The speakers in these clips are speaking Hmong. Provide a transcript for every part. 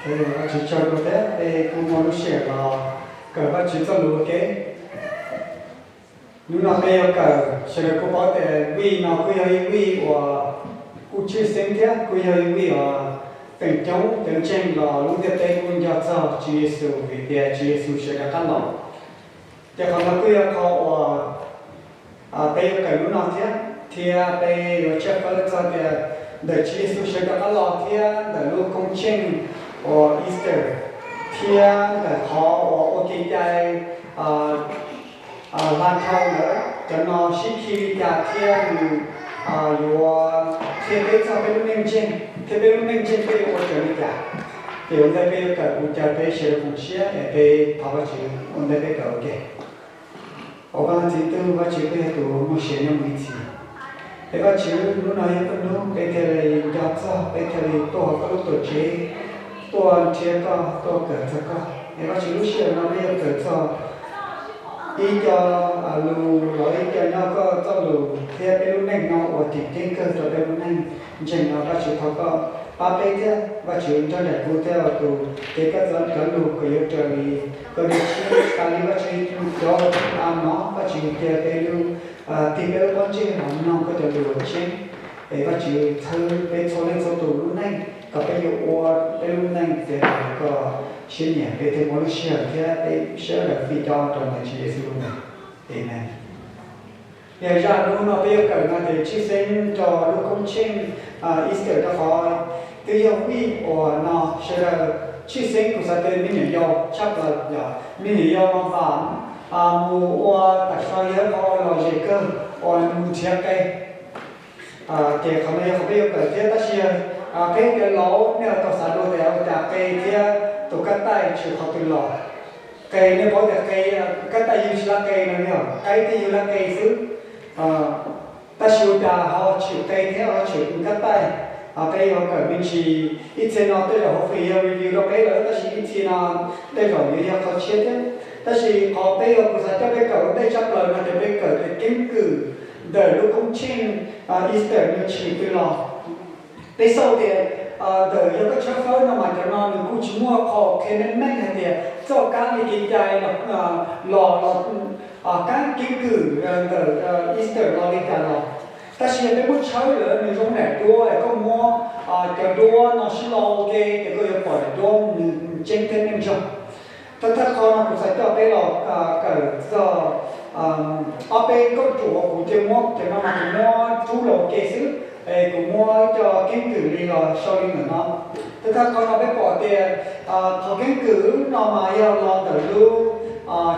Ua Vajtswv tsaug rau thiab peb kuj muaj lub sij hawm los kawm Vajtswv txoj lus ua ke. Hnub no peb yuav kawm, sawv daws kuj paub tias vij no kuj yog ib vij uas kuj tshwj xeeb thiab kuj yog ib vij uas feem coob cov ntseeg los lub ntiaj teb kuj nco txog Tswv Yexus vim tias Tswv Yexus sawv rov qab los. Ces qhov no kuj yog qhov uas peb yuav kawm hnub no thiab, thiab peb yuav tshawb fawb txog tias ntawm Tswv Yexus sawv rov qab los thiab ntawm lub koob tsheej uas Easter, thiab ntawm qhov uas ua kev cai hla dhau ntawd cov no sib khi li cas thiab nws yuav qhia peb txog peb lub neej ntseeg thiab peb lub neej ntseeg peb yuav ua raws li cas. Ces ua ntej peb yuav kawm kuv caw peb sawv daws koom siab es peb thov Vajtswv ua ntej peb kawm ua ke. Au Vaj Leej Txiv Ntuj, Vajtswv peb yog tus muaj sia nyob mus ib txhis. Es Vajtswv, hnub no yog koj hnub peb thiaj li nco txog, peb thiaj li tuaj hauv koj lub tuam tsev, tuaj nrhiav koj, tuaj kawm txog koj. Es Vajtswv, lub sij hawm no peb yuav kawm txog ib co lus los ib co nyob koj txoj lus thiab peb lub neej no uas tseem ceeb kawg rau peb lub neej ntseeg no. Vajtswv, thov koj pab peb thiab Vajtswv, nrog nraim kuv thiab tus cev koj txoj cov lus kom yuav raws li koj lub siab. Xav li Vajtswv, cov uas hnov Vajtswv cia peb lub, tig peb lub pob ntseg los mloog koj cov lus uas tseeb. Es Vajtswv, txhawb peb txhua leej txhua tus lub neej kom peb yuav ua peb lub neej tiag tiag koj siab nyiam peb thiab muaj lub sij hawm thiab peb sawv daws fij cob rau ntawm Tswv Yexus lub npe. Amees. Yog zaj hnub no peb yuav kawm no ces tshwj xeeb rau lub koob tsheej Easter, rau qhov twb yog vij uas no sawv daws tshwj xeeb, kuv xav tias me nyuam yaus tshaj plaws, yog me nyuam yaus mas vam mus ua tag soj yog qhov lom zem kawg uas mus nrhiav qe. Ces qhov no yog qhov peb yuav kawm thiab, tab sis peb cov laus nej tau xav dua tias ua cas qe thiab tus kab taij tshwm qhov twg los. Qe nej paub tias qe, kab taij yug tsis lab qe no, yog qaib thiaj yug lab qe xwb. Tab sis ua cas ho tshwm qe thiab ho tshwm kab taij? Peb yuav kawm me ntsis, ib txhia no tej zaum hauv fim yog review rau peb lawm, tab sis ib txhia no tej zaum yuav yog qhov tshiab thiab. Tab sis qhov peb yuav, kuv xav coj peb kawm ua ntej tshaj plaws no ces peb kawm tias keeb kwm ntawm lub koob tsheej Easter nws tshwm twg los. Peb xauj tias ntawm yog koj tshawb fawb no mas cov no nws kuj tsis muaj qhov qhia meej meej hais tias txoj kab li kev cai los, los, los kab keeb kwm ntawm Easter los li cas los. Tab sis yog peb muab tshawb lawm nws zoo daim duab es koj muab cov duab no sib lo ua ke ces koj yuav pom daim duab nws tseeb thiab meej zoo. Thawj thawj qhov no kuv xav coj peb los kawm txog ob peb kauj ruam uas kuv cia muab cov no mas kuv muab rub los ua ke xwb, es kuv muab coj keeb kwm li los sau li ntawm no. Thawj thawj qhov no peb pom tias qhov keeb kwm no mas yog los ntawm lub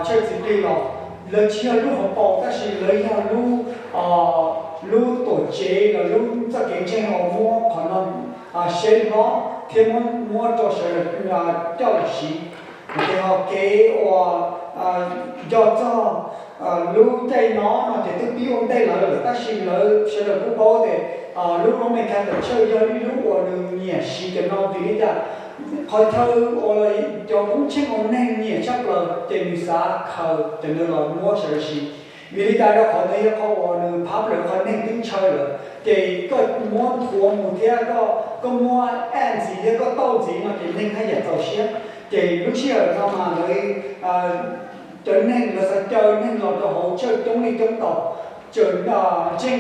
chaw txiv plig los, lawv tsis yog lub hauv paus tab sis lawv yog lub, lub tuam tsev los lub txoj kev ntseeg uas muab qhov no seb hlob thiab muab, muab rau sawv daws coj los siv. Ces ho kev uas nco txog lub caij no no ces twb pib ua ntej lawm, tab sis lawv sawv daws kuj paub tias lub Roman Catholic Church yog ib lub uas nws nyiam siv cov no vim li cas? Qhov chaw uas cov koob tsheej uas neeg nyiam tshaj plaws ces nws xav khaws cov ntawd los muab sawv daws siv. Vim li cas? Rau qhov ntawd yog qhov uas nws popular, qhov neeg twb ntshaw lawm, ces koj muab nthuav mus thiab koj, koj muab add ntxiv thiab koj tauj ntxiv no ces neeg haj yam txaus siab. Ces lub sij hawm no mas lawv, cov neeg lawv xav caw neeg los rau hauv church coob li coob tau, tseem ntseeg,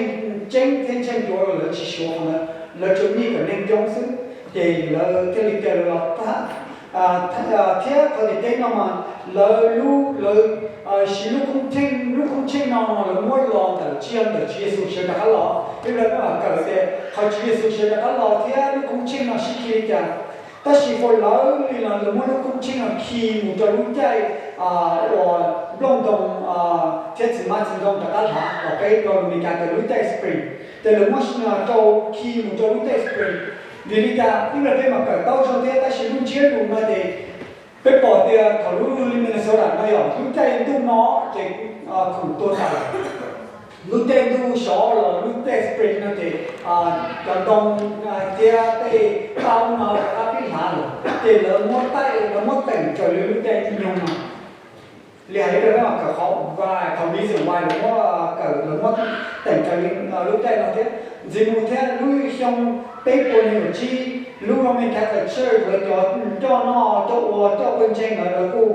tseeb thiab ntseeg dua los lawv tsis suav qhov ntawd, lawv tsuas nyiam kom neeg coob xwb, ces lawv thiaj li caw lawv los tag. Thiab qhov tseem ceeb no mas lawv lub, lawv siv lub koob tsheej, lub koob tsheej no lawv muab los ntawm, tsis yog ntawm Tswv Yexus sawv rov qab los. Peb mam kawm tias qhov Tswv Yexus sawv rov qab los thiab lub koob tsheej no sib khi li cas. Tab sis for lawv li los lawv muab lub koob tsheej no khi mus rau lub caij uas nplooj ntoo thiab txiv hmab txiv ntoo rov qab hlav los peb lo lus Meskas tias lub caij spring. Ces lawv muab rau khi mus rau lub caij spring. Vim li cas? Ib pliag peb mam kawm taub zog thiab, tab sis lub ntsiab lus no ces peb pom tias thaum lub li Minnesota no yog lub caij ntuj no ces khoom tuag tas lawm. Lub caij ntuj sov los lub caij spring no ces cov ntoo thiab tej paj no rov qab pib hlav lawm, ces lawv muab taij, lawv muab teem raws li lub caij nyoog no. Li hais ib pliag peb mam kawm qhov why, qhov reason why lawv muab kawm, lawv muab teem raws li lub caij no thiab. Ntxiv mus thiab lub xyoo peb puas nees nkaum tsib Lub Roman Catholic Church lawv cov coj noj coj ua coj pawg ntseeg lawv, lawv kuj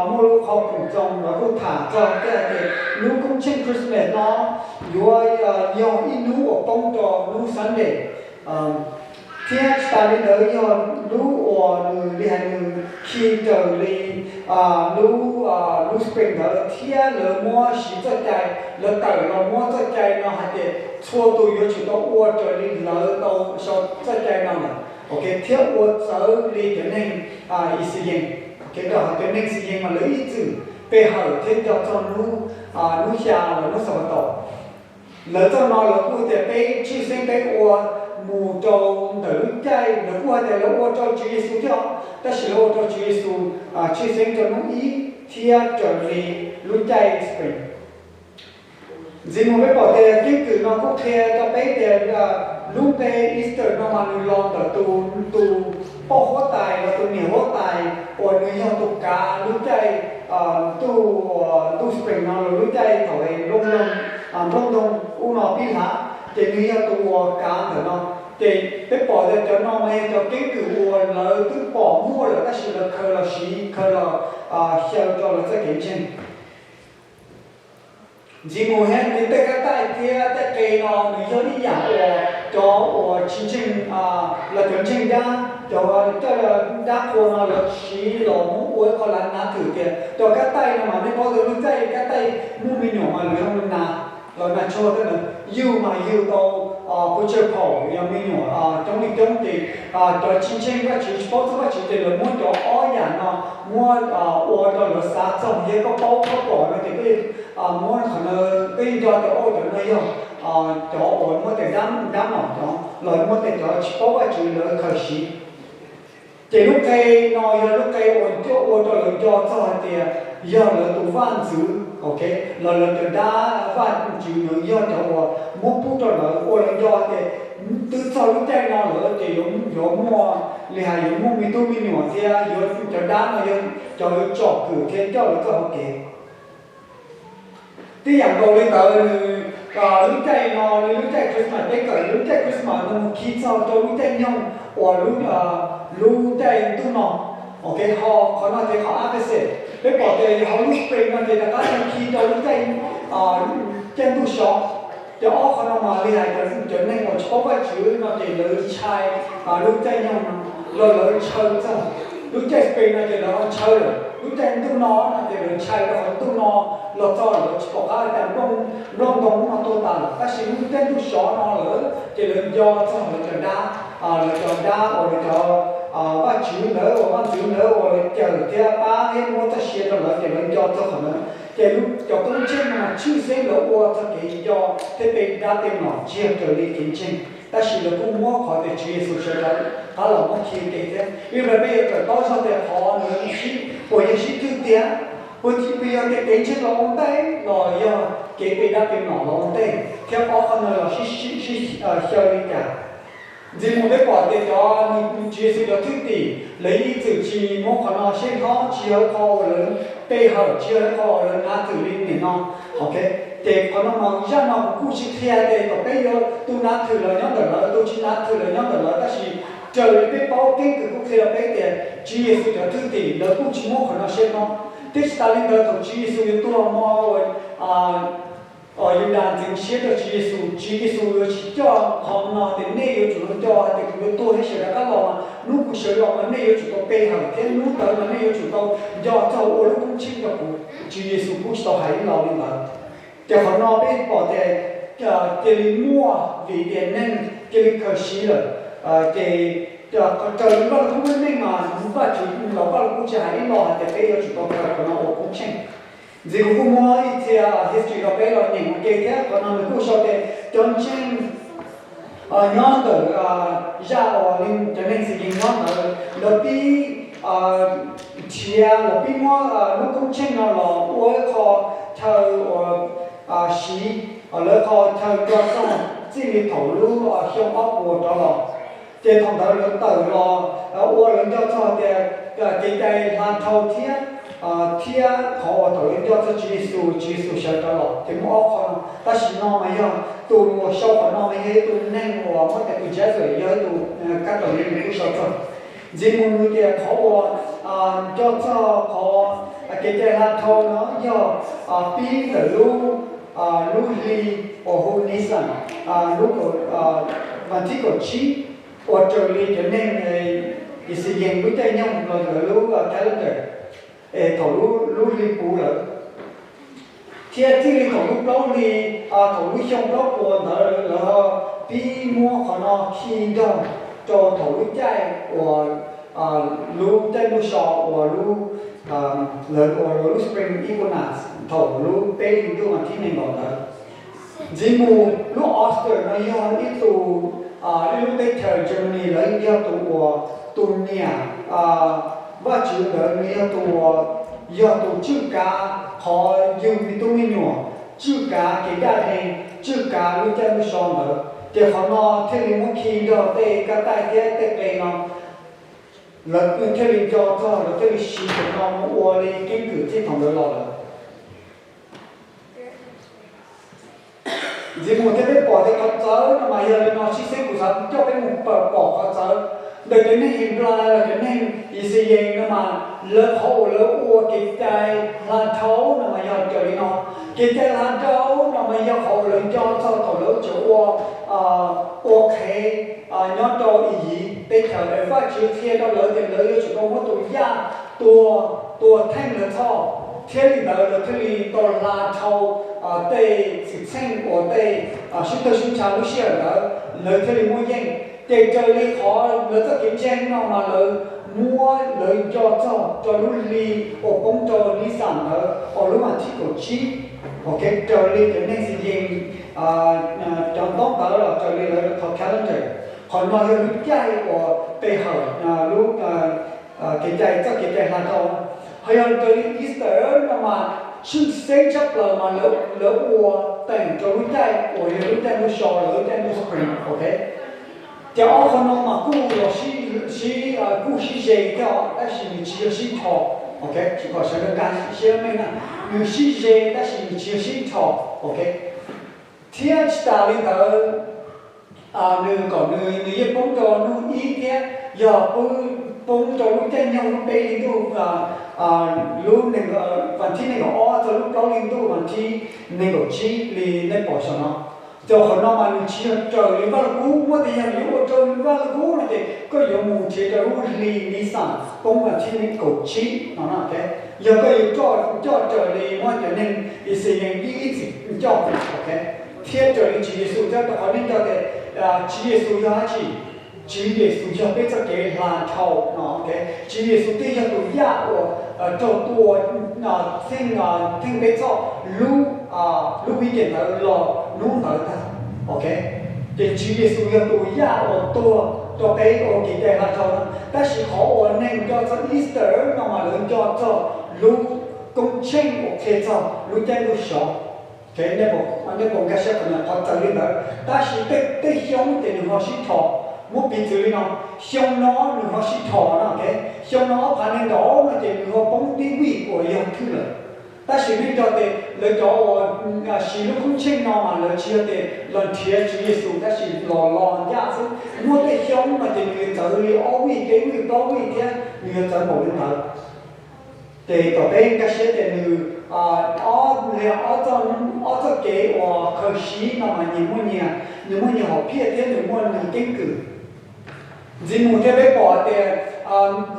muaj lub qhov khoom txoos, lawv kuj tham txog thiab hais tias lub koob tsheej Christmas no yuav yog ib hnub uas poob rau lub Sunday, thiab tsis tas li ntawd yog lub uas nws li hais nws khi raws li lub, lub spring ntawd, thiab lawv muab siv txoj cai, lawv tawm los muab txoj cai no hais tias txhua tus yuav tsum tau ua raws li lawv tau sau txoj cai no lawm, ok, thiab ua txawv li cov neeg Ixayees, ok, rau qhov cov neeg Ixayees mas lawv ib txwm pe hawm thiab nco txog hnub, hnub xya los hnub Xanpataus. Lawv txoj no lawv kuj tias peb tshwj xeeb peb ua mus rau ntawm lub caij, lawv kuj hais tias lawv ua rau Tswv Yexus thiab, tab sis lawv ua rau Tswv Yexus tshwj xeeb rau hnub ib thiab raws li lub caij spring. Ntxiv mus peb pom tias keeb kwm no kuj qhia rau peb tias lub npe Easter no mas nws los ntawm tus, tus poj huab tais los tus niam huab tais uas nws yog tus kav lub caij, ntuj, ntuj spring no los lub caij thaum nplooj, nplooj ntoo ub no pib hlav, ces nws yog tus uas kav ntawm no. Ces peb pom tias cov no mas yog cov keeb kwm uas lawv twb pom muaj lawm tab sis lawv khaws los siv, khaws los xyaw rau lawv txoj kev ntseeg. Ntxiv mus thiab nws tej kab taij thiab tej qe no nws yog ib yam uas cov uas tsis ntseeg, los cov ntseeg dab, cov coj dab qhua no lawv siv los muab ua ib qho lav nav twm tias cov kab taij no mas nej paub tias lub caij kab taij muaj me nyuam mas lawv nas, lawv nas tshuaj thiab ntawd, yug mas yug tau pes tsawg phaum yog me nyuam coob li coob ces cov tsis ntseeg Vajtswv tsis paub txog Vajtswv ces lawv muab cov ob yam no muab ua rau lawv xav txog, yog koj paub koj pom no ces koj muab qhov no, koj yeej nco tias ua cov no yog cov uas muab tes dab, dab nom cov los muab tes cov tsis paub Vajtswv lawv khaws siv. Ces lub qe no yog lub qe uas coj ua rau lawv nco txog hais tias yog lawv tus vaj ntxwv, ok, los lawv cov dab, Vajtswv nws yog cov uas muab pub rau lawv ua lawv nco tias twb txog lub caij no lawm ces yuav, yuav muaj, li hais yuav muaj me tub me nyuam thiab yuav, cov dab no yuav, cov yuav tsom kwm thiab coj lawv txoj hauv kev. Tib yam nkaus li ntawd nws, lub caij no li lub caij Christmas peb kawm, lub caij Christmas no mus khi txog rau lub caij nyoog uas lub, lub caij ntuj no, ok, ho qhov no ces qhov opposite. Peb pom tias hauv lub spring no ces rov qab mus khi rau lub caij, caij ntuj sov. Ces ob qhov no mas li hais tias cov neeg uas tsis paub Vajtswv no ces lawv ntshai lub caij nyoog no, los lawv ntshaw txog. Lub caij spring no ces lawv ho ntshaw lawm, lub caij ntuj no no ces lawv ntshai rau qhov ntuj no los txog lawv tsis pom qab cas nplooj, nplooj ntoo no tuag tas lawm, tab sis lub caij ntuj sov no lawm ces lawv nco txog lawv cov dab, lawv cov dab uas lawv cov Vajtswv ntawd uas vaj ntxwv ntawd uas lawv cawm thiab pab thiab muab txoj sia rau lawv ces lawv nco txog qhov ntawd. Ces lub, cov koob tsheej no mas tshwj xeeb lawv ua txog kev nco thiab pe dab pe nom tsis yog raws li kev ntseeg, tab sis lawv kuj muab qhov tias Tswv Yexus sawv daws qab los muab khi kev thiab. Ib pliag peb yuav kawm paub txog tias qhov nws sib, puas yog sib thwj tiag, puas yog tias kev ntseeg los ua ntej los yog kev pe dab pe nom los ua ntej, thiab ob qhov no los sib, sib xyaw li cas. Ntxiv mus peb pom tias cov Tswv Yexus cov thwj tim lawv yeej txwm tsis muab qhov no seb hlob, tsis yog qhov uas lawv pe hawm, tsis yog qhov uas lawv nav twm li nim no. Ok, ces qhov no mas zaj no kuv kuj tsis qhia tias kom peb yuav tus nav twm los nyob ntawm lawv, tus tsis nav twm los nyob ntawm lawv, tab sis raws li peb paub keeb kwm kuj qhia rau peb tias Tswv Yexus cov thwj tim lawv kuj tsis muab qhov no seb hlob, thiab tsis tas li ntawd thaum Tswv Yexus yuav tuag mo uas Yudas ntxeev siab rau Tswv Yexus, Tswv Yexus yuav tsis coj qhov no tias nej yuav tsum nco hais tias kuv yuav tuag thiab sawv rov qab los, hnub kuv sawv los mas nej yuav tsum tau pe hawm thiab hnub ntawd mas nej yuav tsum tau nco txog ua lub koob tsheej rau kuv. Tswv Yexus kuj tsis tau hais ib los li ntawd. Ces qhov no peb pom tias cia li muaj vim tias neeg cia li khaws siv lawm. Ces raws li Vaj Lug Kub lub neej mas Vajtswv los Vaj Lug Kub tsis hais ib los hais tias peb yuav tsum tau khaws qhov no ua koob tsheej. Ntxiv kuv kuj muab ib txhia history rau peb los nyeem ua ke thiab. Qhov no nws kuj sau tias cov ntseeg nyob ntawm zaj uas cov neeg Xis Yees nyob ntawd lawv pib nrhiav, lawv pib muab lub koob tsheej no los ua ib qho chaw uas siv, lawv qho chaw nco txog txij li thaum lub xyoo ob puas rov los. Ces thaum ntawd lawv tawm los ua lawv nco txog tias kev cai hla dhau thiab thiab qhov uas thaum lawv nco txog Tswv Yexus, Tswv Yexus sawv rov los, ces muaj ob qho no. Tam sim no mas yog tus uas sau qhov no mas yog ib tug neeg uas muab tes tus Jesuit, yog ib tug kab tau li nws kuj sau txog. Ntxiv mus nws tias qhov uas nco txog qhov kev cai hla dhau no yog pib ntawm lub, lub hli uas hu Nisan, lub, vas thib kaum tsib, uas raws li cov neeg Yixayees lub caij nyoog los ntawm lub calendar, es thaum lub hli puv lawm. Thiab txij li thaum lub plaub hli, thaum lub xyoo plaub puas ntawd lawv ho pib muab qhov no khi nrog rau thaum lub caij uas lub caij ntuj so uas lub, lawv ua lub spring equinox thaum lub peb hlis ntuj vas thib nees nkaum ntawd. Ntxiv mus lub Easter no yog ib tug, ib lub teb chaws Germany, lawv yog tus uas tus niam Vajtswv ntawd nws yog tus uas, yog tus tswj kav qhov yug me tub me nyuam, tswj kav kev ncaj ncees, tswj kav lub caij ntuj so ntawd. Ces qhov no thiaj li muab khi nrog tej kab taij thiab tej qe no, lawv thiaj li nco txog, lawv thiaj li siv qhov no mus ua li keeb kwm txij thaum ntawd los lawm. Ntxiv mus thiab peb pom tias qhov txawv no mas yog li no, sib xeeb kuv xav coj peb mus pom qhov txawv ntawm cov neeg Henplais los cov neeg Yixayees no mas lawv qhov uas lawv ua kev cai hla dhau no mas yog raws li no. Kev cai hla dhau no mas yog qhov uas lawv nco txog thaum lawv tseem ua, ua qhev nyob rau Iziv teb chaws, es Vajtswv qhia rau lawv tias lawv yuav tsum tau muab tus yaj tua, tua theej lawv txhoj, thiab li ntawd lawv thiaj li tau hla dhau tej xwm txheej uas tej sib tawg sib ntsha lub sij hawm ntawd lawv thiaj li muaj yeej. Ces raws li qhov lawv txoj kev ntseeg no mas lawv muab, lawv nco txog rau lub hli uas poob rau Nisan ntawd, uas lub vas thib kaum tsib, raws li cov neeg Yixayees cov ntaub ntawv los raws li lawv qhov calendar. Qhov no yog lub caij uas pe hawm lub kev cai, txoj kev cai hla dhau. Ho yog raws li Easter no mas tshwj xeeb tshaj plaws mas lawv ua teem rau lub caij uas yog lub caij ntuj so, lawv lub caij ntuj spring, ok. Ces ob qho no mas kuj los sib, kuj sib ze thiab os, tab sis nws tsis yog sib tho, ok, tsis kom sawv daws nkag siab meej na, nws sib ze tab sis nws tsis yog sib tho, ok. Thiab tsis tas li ntawd, nws kom nws, nws yeej poob rau hnub ib thiab yog poob rau lub caij nyoog lub peb hli ntuj, lub, vas thib nees nkaum ob txog lub plaub hli ntuj vas thib nees nkaum tsib li nej pom saum no. Ces qhov no mas nws tsis yog raws li Vaj Lug Kub, muab tias yog yuav ua raws li Vaj Lug Kub no ces koj yuav mus nrhiav rau lub hli Nisan poob vas thib nees nkaum tsib no na, ok. Yog koj yuav coj, coj raws li muab cov neeg Yixayees ib txwm coj, ok, thiab raws li Tswv Yexus thiab, rau qhov nej nco tias Tswv Yexus yog dab tsi? Tswv Yexus yog peb txoj kev hla dhau no, ok. Tswv Yexus thiaj yog tus yaj uas raug tua theej, theej peb txhoj lub, lub weekend ntawd los hnub ntawd tag, ok. Ces Tswv Yexus yog tus yaj uas tuag rau peb ua kev cai hla dhau na. Tab sis qhov uas neeg nco txog Easter no mas lawv nco txog lub koob tsheej uas qhia txog lub caij ntuj so. Nej puas nkag siab qhov no, qhov txawv li ntawd. Tab sis tej, tej xyoo ces nws ho sib tho. Muab piv txwv li no, xyoo no nws ho sib tho na, ok. Xyoo no ob phav nees nkaum no ces nws ho poob tib vij uas yog thwj lawm. Tab sis nej nco tias lawv cov uas siv lub koob tsheej no mas lawv tsis yog tias los nrhiav Tswv Yexus tab sis los, los ncaj xwb. Muaj tej xyoo no ces nws yuav txawv li ob vij, peb vij, plaub vij thiab nws yuav txawv npaum li ntawd. Ces kom peb nkag siab tias nws ob, ob txoj, ob txoj kev uas khaws siv no mas nyias muaj nyias, nws muaj nyias hom phiaj thiab nws muaj nws keeb kwm. Ntxiv mus thiab peb pom tias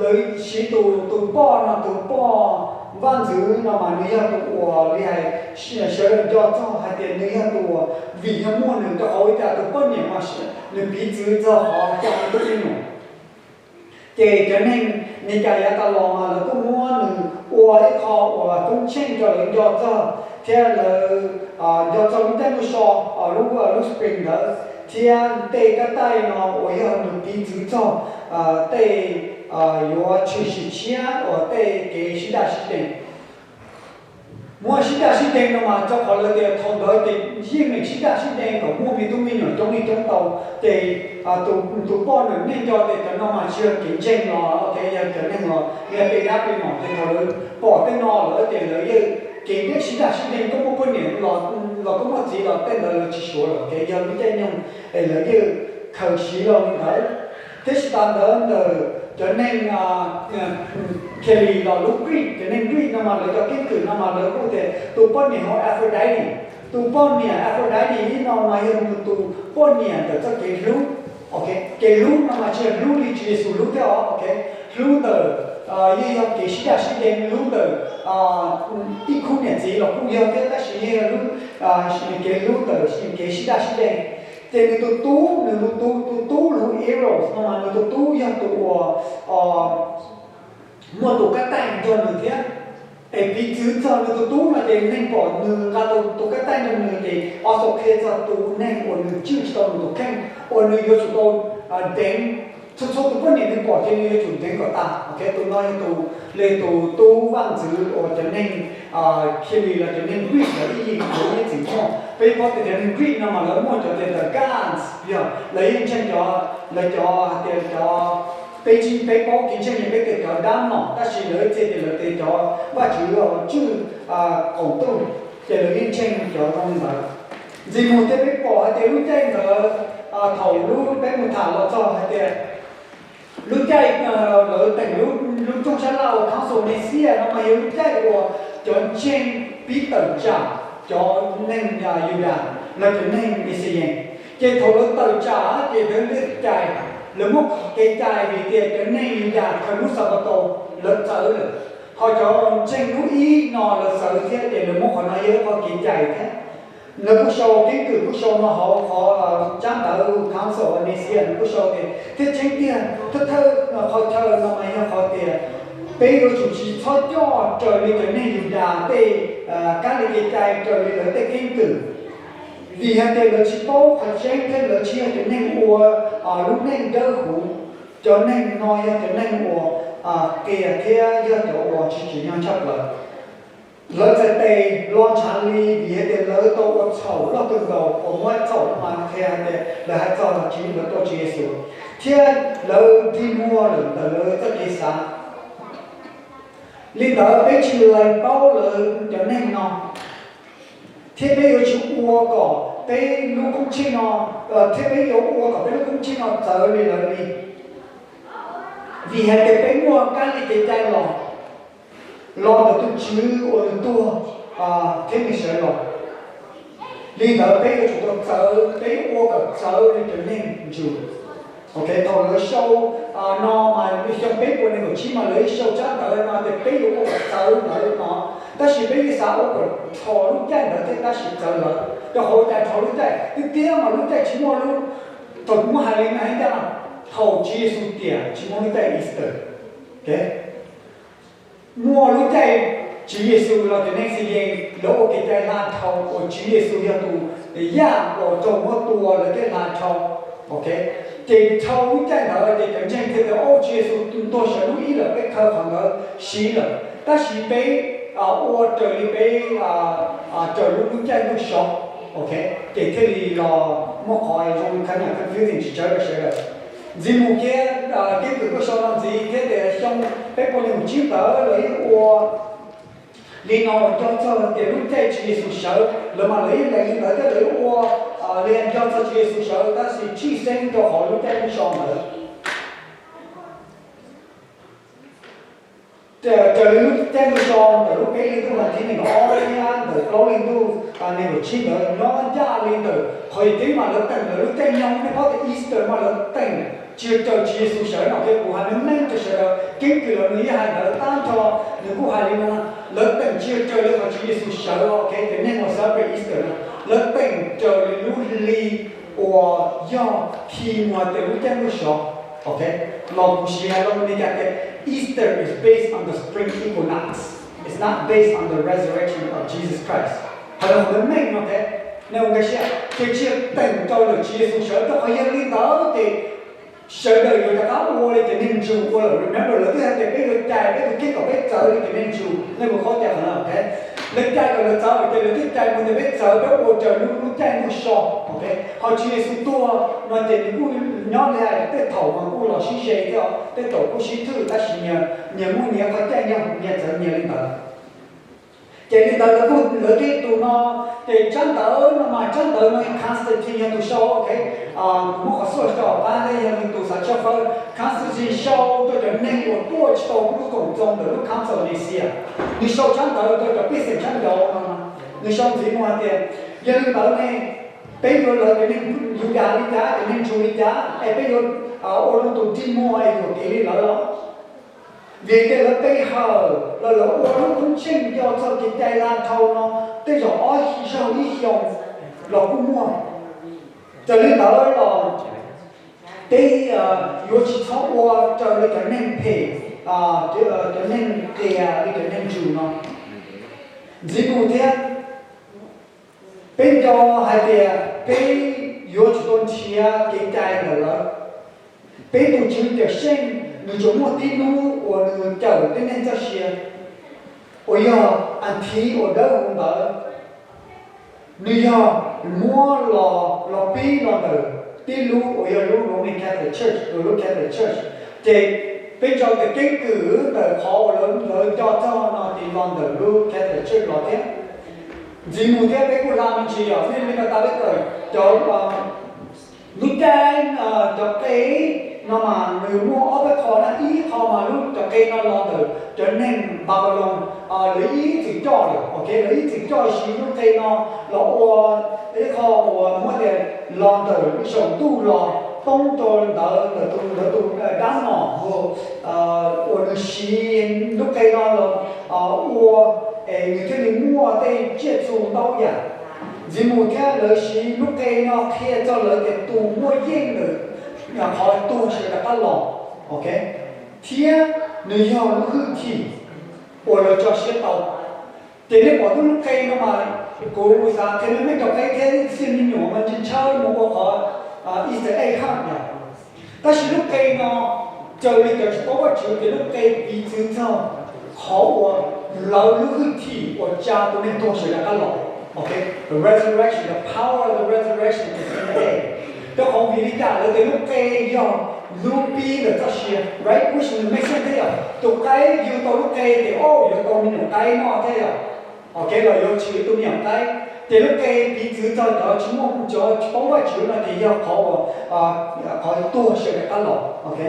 lawv siv tus, tus poj no, tus poj vaj ntxwv no mas nws yog tus uas li hais sawv daws nco txog hais tias nws yog tus uas vim yog muaj nws rau qhov ua cas tus poj niam mas nws piv txwv txog qhov coj tub me nyuam. Ces cov neeg Meskas yav tas los mas lawv kuj muab nws ua ib qho uas koob tsheej rau lawv nco txog, thiab lawv nco txog lub caij ntuj so, lub, lub spring ntawd, thiab tej kab taij no uas yog nws piv txwv txog tej yuav tshwm sim tshiab uas tej kev sib daj sib deev. Muaj sib daj sib dee no mas rau qhov lawv tias thaum ntawd ces yeej meem sib daj sib dee kom muaj me tub me nyuam coob li coob tau. Ces tus poj niam neej nco tias cov no mas tsis yog kev ntseeg los, ok, yog cov neeg los yog tej dab tej nom. Ces thaum lawv pom tej no lawm ces lawv yeej kev deb sib daj sib dee, koj muaj poj niam los koj muaj txiv los tej ntawd lawv tsis suav lawm, ok, yog lub caij nyoog es lawv yeej khaws siv los li ntawd. Tiam sis tas ntawd ntawm cov neeg Kelly los lub Greek, cov neeg Greek no mas lawv cov keeb kwm no mas lawv kuj tias tus poj niam hu Aphrodite. Tus poj niam Aphrodite no mas yog nws tus poj niam ntawm txoj kev hlub. Kev hlub no mas tsis yog hlub li Tswv Yexus hlub thiab os, ok. Hlub ntawm, yeej yog kev sib daj sib dee, hlub ntawm ib khub niam txiv los kuj yog thiab, tab sis yeej yog hlub, kev hlub ntawm kev sib daj sib dee. Ces nws tus tub, nws tus tub, tus tub lub Eros no mas nws tus tub yog tus uas muaj tus kab taij nrog nws thiab. Es piv txwv txog nws tus tub no ces neeg pom nws nqa tus kab taij nrog nws ces also qhia txog tus neeg uas nws tswj tsis tau nws tus kheej, uas nws yuav tsum tau deev. Txhua txhua tus poj niam nws pom ces nws yuav tsum deev kom tas. Ok, tus no yog tus, li tus tub vaj ntxwv uas cov neeg Kelly los cov neeg Greek lawv ib yim lawv ib txwm muaj. Peb paub tias cov neeg Greek no mas lawv muaj cov tias the gods, yog lawv yeej ntseeg cov, lawv cov hais tias cov, peb tsis, peb paub kev ntseeg ces peb tias cov dab nom, tab sis lawv txhais tias lawv tias cov vaj tswv tswj qaum ntuj, ces lawv yeej ntseeg cov zoo li ntawd. Ntxiv mus thiab peb pom hais tias lub caij ntawd, thaum lub peb mus tham los txog hais tias lub caij lawv teem lub rooj sab laj uas Council of Nicaea no mas yog lub caij uas cov ntseeg pib tawm tsam cov neeg Yudas los cov neeg Nisiyees. Ces thaum lawv tawm tsam ces lawv li cais, lawv muab kev cai vim tias cov neeg Yudas khaws lub Xanpataus lawv txawv lawm, ho cov ntseeg lub ib no lawv txawv thiab, ces lawv muab qhov no yog ib qho kev cai thiab. Lawv kuj sau, keeb kwm kuj sau no hauv qhov tsab ntawv Council of Nicaea, nws kuj sau tias thiab tseeb tiag thawj thawj qhov chaw no mas yog qhov tias peb yuav tsum tsis txhob coj raws li cov neeg Yudas tej kab li kev cai, raws li lawv tej keeb kwm, vim hais tias lawv tsis paub qhov tseeb thiab lawv tsis yog cov neeg ua lub neej dawb huv. Cov neeg no yog cov neeg uas qias thiab yog cov uas tsis tsim nyog tshaj plaws. Lawv txhais tes los ntshav li vim hais tias lawv tau ua txhaum loj kawg nkaus, uas muab txhaum no mas qhia hais tias lawv hais txog los tsis, lawv tua Tswv Yexus, thiab lawv dig muag lawm ntawm lawv txoj kev xav. Li ntawd peb tsis lees paub lawv cov neeg no, thiab peb yuav tsum ua kom peb lub koob tsheej no, thiab peb yuav ua kom peb lub koob tsheej no txawv li lawv li, vim hais tias peb muaj kab li kev cai los, los ntawm tus Tswv uas nws tuag thiab nws sawv los. Li ntawd peb yuav tsum tau txawv, peb ua kom txawv li cov neeg Jew. Ok, thaum lawv sau no mas xyoo peb puas nees nkaum tsib mas lawv sau tsab ntawv no tias peb yuav ua kom txawv ntawd no, tab sis peb yeej xav ua kom dhos lub caij ntawd thiab tab sis txawv lawm. Rau qhov ua cas dhos lub caij? Tiag tiag mas lub caij tsis muaj lub, thaum kuv muab hais li no ib ncaj, thaum Tswv Yexus tiam tsis muaj lub caij Easter. Muaj lub caij Tswv Yexus los cov neeg Xi Yees lawv ua kev cai hla dhau uas Tswv Yexus yog tus yaj uas raug muab tua lawv thiaj hla dhau. Ok, ces dhau lub caij ntawd ces cov ntseeg thiaj tias, o, Tswv Yexus tuag sawv lub ib lawm, peb khaws qhov ntawd siv lawm, tab sis peb ua raws li peb, raws lub lub caij ntuj so. Ok, ces thiaj li los muaj qhov zoo li khab nyam confusing tsis tshawb rau sawv daws. Ntxiv mus thiab, keeb kwm kuj sau no ntxiv thiab tias xyoo peb puas nees nkaum tsib ntawd lawv yeej ua li no uas nco txog tias lub caij Tswv Yexus sawv, lawv mas lawv yeej lees li ntawd thiab lawv yeej ua li nco txog Tswv Yexus sawv, tab sis tshwj xeeb rau qhov lub caij ntuj so ntawd. Raws li lub caij ntuj so ntawm lub peb hli ntuj vas thib nees nkaum ob thiab ntawm plaub hli ntuj nees nkaum tsib ntawd nyob ncaj li ntawm qhov yim teeb mas lawv teem lawv lub caij nyoog, nej paub tias Easter mas lawv teem tsis yog raws Tswv Yexus sawv no. Thiab kuv hais meej meej rau sawv daws, keeb kwm los nws yeej hais ntawd tag nrho, nws kuj hais li no, lawv teem tsis yog raws li qhov Tswv Yexus sawv. Ok, cov neeg uas celebrate Easter no lawv teem raws li lub hli uas yog khi muag tias lub caij ntuj so. Ok, los kuv siv hais rau Meskas tias Easter is based on the spring equinox, it's not based on the resurrection of Jesus Christ. Hais los meej meej no, ok, nej ua nkag siab, ces tsis yog teem rau lawm Tswv Yexus sawv, rau qhov yog li ntawd ces sawv daws yuav rov qab ua li cov neeg Jew ua lawm. Remember, lawv twb hais tias peb yuav cais peb tus kheej kom peb txawv li cov neeg Jew, nej puas paub tias qhov no, ok? Lawv cai kom lawv txawv ces lawv thiaj cai mus tias peb txawv peb ua raws lub, lub caij ntuj so. Ok, ho Tswv Yexus tuag no ces nws kuj nyob li tej thaum mas kuj los sib ze thiab, tej thaum kuj sib thwj tab sis nyias, nyias muaj nyias qhov caij nyoog, nyias txawv nyias li ntawd. Ces li ntawd lawv kuj, lawv thiaj tus no, ces tsab ntawv no mas tsab ntawv no Constantine yog tus sau, ok, kuv muab qhov xub rau pab thiab yog nws tus xav tshawb fawb. Constantine sau rau cov neeg uas tuaj tsis tau lub koom txoos ntawm lub Council of Nicaea, nws sau tsab ntawv rau cov pej xeem tshab nraud no, nws sau ntxiv mus hais tias, yog li ntawd ne, peb yuav lawv cov neeg Yudas li cas, cov neeg Jew li cas, es peb yuav ua lub tus dig muag es yuam kev li lawv los? Vim tias lawv pe hawm los lawv ua lub koob tsheej nco txog kev cai Lav Dhau no tej zaum ob zaug ib xyoos los kuj muaj. Raws li ntawd los peb yuav tsis txhob ua raws li cov neeg phem, cov neeg qias li cov neeg Jew no. Ntxiv mus thiab, peb nco hais tias peb yuav tsum tau nrhiav kev cai ntawm lawv. Peb tus Tswv Cawmseej nws tsuas muaj tib lub uas nws cawm tib neeg txoj sia, uas yog Anthony uas dawb huv ntawd. Nws yog muab los, los pib los ntawm tib lub uas yog lub Roman Catholic Church, lub Catholic Church. Ces peb nco tias keeb kwm ntawm qhov uas lawv nco txog no ces los ntawm lub Catholic Church los thiab. Ntxiv mus thiab peb kuj hla me ntsis yom, nej li no tas peb kawm cov lub caij, cov qe no mas nws muaj ob peb qho na, ib qho mas lub cov qe no los ntawm cov neeg Npabaloos, lawv ib txwm coj lawm, ok, lawv ib txwm coj siv lub qe no los ua ib qho uas muab tias los ntawm saum ntuj los poob rau ntawd ntawm tus, ntawd tus dab nom uas nws siv lub qe no los ua, es nws thiaj li muaj tej tsiaj txhu ntau yam. Ntxiv mus thiab lawv siv lub qe no qhia txog lawv tias tus muaj yeej ntawm qhov tuag sawv rov qab los, ok, thiab nws yog lub hwj chim uas lawv tso siab tau. Ces nej pom lub qe no mas kuv xav qhia nej cov qe thiab xij me nyuam mas ntshaw mus ua qhov Easter egg hunt yom. Tab sis lub qe no raws li cov tsis paub Vajtswv ces lub qe piv txwv txog qhov uas lawv lub hwj chim uas tsa tus neeg tuag sawv rov qab los. Ok, the resurrection, the power of the resurrection is in the egg. Rau qhov vim li cas lawv tias lub qe yog lub pib ntawm txoj sia, right? Kuj tsis nws mej xeej thiab yom, tus qaib yug tau lub qe ces o yuav tau me nyuam qaib noj thiab yom. Ok, los yuav tshwm tus me nyuam qaib. Ces lub qe piv txwv txog cov tsis muaj, cov tsis paub Vajtswv no ces yog qhov uas qhov tuag sawv rov qab los. Ok,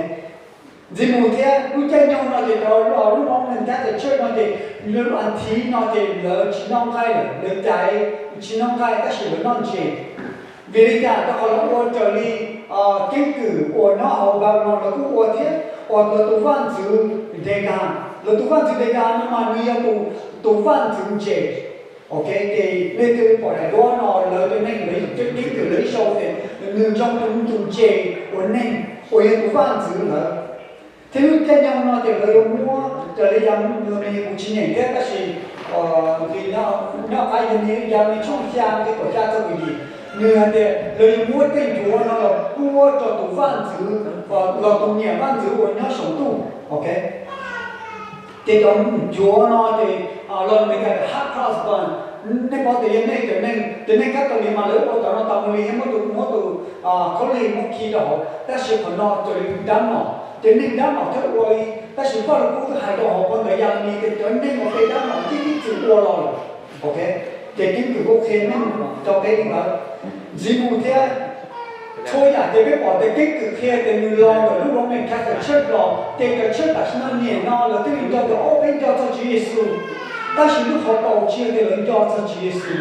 ntxiv mus thiab lub caij nyoog no ces cov lub Roman Catholic Church no ces lub Anthony no ces lawv tsis noj nqaij lawm, lawv caiv tsis noj nqaij tab sis lawv noj ntses. Vim li cas? Rau qhov lawv ua raws li keeb kwm uas nyob hauv Npabloos lawv kuj ua thiab, uas lawv tus vaj ntxwv Degas, lawv tus vaj ntxwv Degas no mas nws yog tus, tus vaj ntxwv ntses. Ok, ces nej twb pom daim duab no lawv cov neeg lawv keeb kwm lawv ib sau tias nws zoo li tus ntses uas neeg uas yog tus vaj ntxwv ntawd. Thiab lub caij nyoog no ces lawv yuav muab raws li yam, kuv tsis nyeem thiab tab sis nyob qab yam li tshooj xya nqe kaum xya txog kaum yim, nws hais tias lawv yuav muab tej ncuav no los puab rau tus vaj ntxwv, los tus niam vaj ntxwv uas nyob saum ntuj. Ok, ces cov ncuav no ces los Meskas tias hot cross bun. Nej paub tias yog nej cov neeg, cov neeg Catholic mas lawv ua cov no tas mus li thiab muab tus, muab tus khaub lig muab khi rau hauv, tab sis qhov no raws li tus dab nom, cov neeg dab nom thiaj ua li. Tab sis Vajluskub twb hais rau hauv qhov ntawd yam li tias cov neeg uas pe dab nom yeej ib txwm ua los lawm. Ok, ces keeb kwm kuj qhia meej rau peb li ntawd. Ntxiv mus thiab, txhua yam ces peb pom tias keeb kwm qhia tias nws los ntawm lub Roman Catholic Church los, ces cov church tam sim no niaj no lawv twb nco tias o peb nco txog Tswv Yexus, tab sis lub hauv paus tsis yog tias lawv nco txog Tswv Yexus.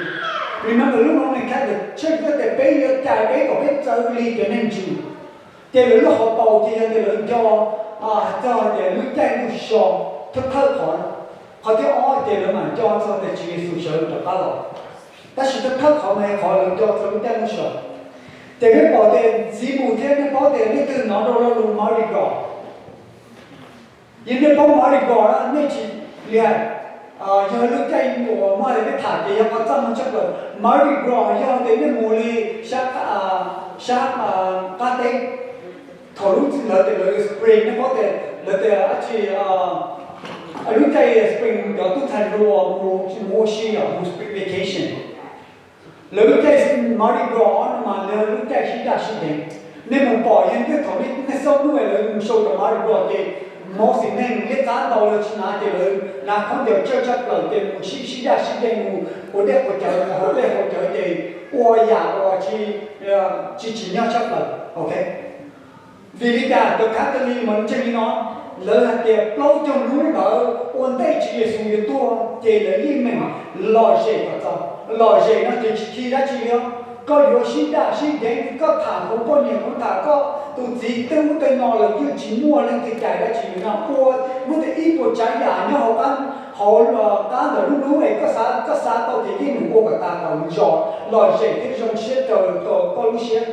Remember lub Roman Catholic Church tias peb yuav cais peb kom peb txawv li cov neeg Jew. Ces lawv lub hauv paus ces yog tias lawv nco txog tias lub caij ntuj so, thawj thawj qhov. Qhov thib ob ces lawv mam nco txog tias Tswv Yexus sawv rov qab los. Tab sis thawj thawj qhov mas yog qhov lawv nco txog lub caij ntuj so. Ces peb pom tias ntxiv mus thiab nej paub tias leej twg hnov rau lo lus Mardi Gras? Yog nej paub Mardi Gras na nej tsis li hais, yog lub caij uas muaj li peb tham ces yog qhov txaj muag tshaj plaws. Mardi Gras yog tias nej mus li sab, sab qab teb, thaum lub ntawd tias lawv spring, nej paub tias lawv tias dab tsi, Lub caij spring cov tub ntxhais hluas mus ua si os, mus spring vacation. Lawv lub caij Mardi Gras no mas lawv lub caij sib daj sib deev. Nej mus pom yeej twb thaum nej xauj hnub lawv mus sau rau Mardi Gras ces mostly neeg liab txab ntau lawv tsis hnav ces lawv hnav khaub ncaws tsawj tshaj plaws ces mus sib sib daj sib deev mus ua dej quav cawv mus ua dej quav cawv ces ua yam uas tsis tsis tsim nyog tshaj plaws, ok. Vim li cas cov Catholic mas ntseeg li no, lawv hais tias plaub caug hnub ntawd ua ntej Tswv Yexus yuav tuag ces lawv yeej meem lom zem kom txog. Lom zem no ces tsis khi dab tsi li os. Koj yuav sib daj sib deev, koj tham kuv poj niam kuv tham koj tus txiv tej ub tej no los yeej tsis muaj leej twg cais dab tsi li no. Ua muaj tej ib puas tsav yam nyob hauv qab, hauv qab ntawm lub hnub es koj xav, koj xav tau ces yeej meem ua kom tas kom zos lom zem thiab zoo siab raws koj lub siab.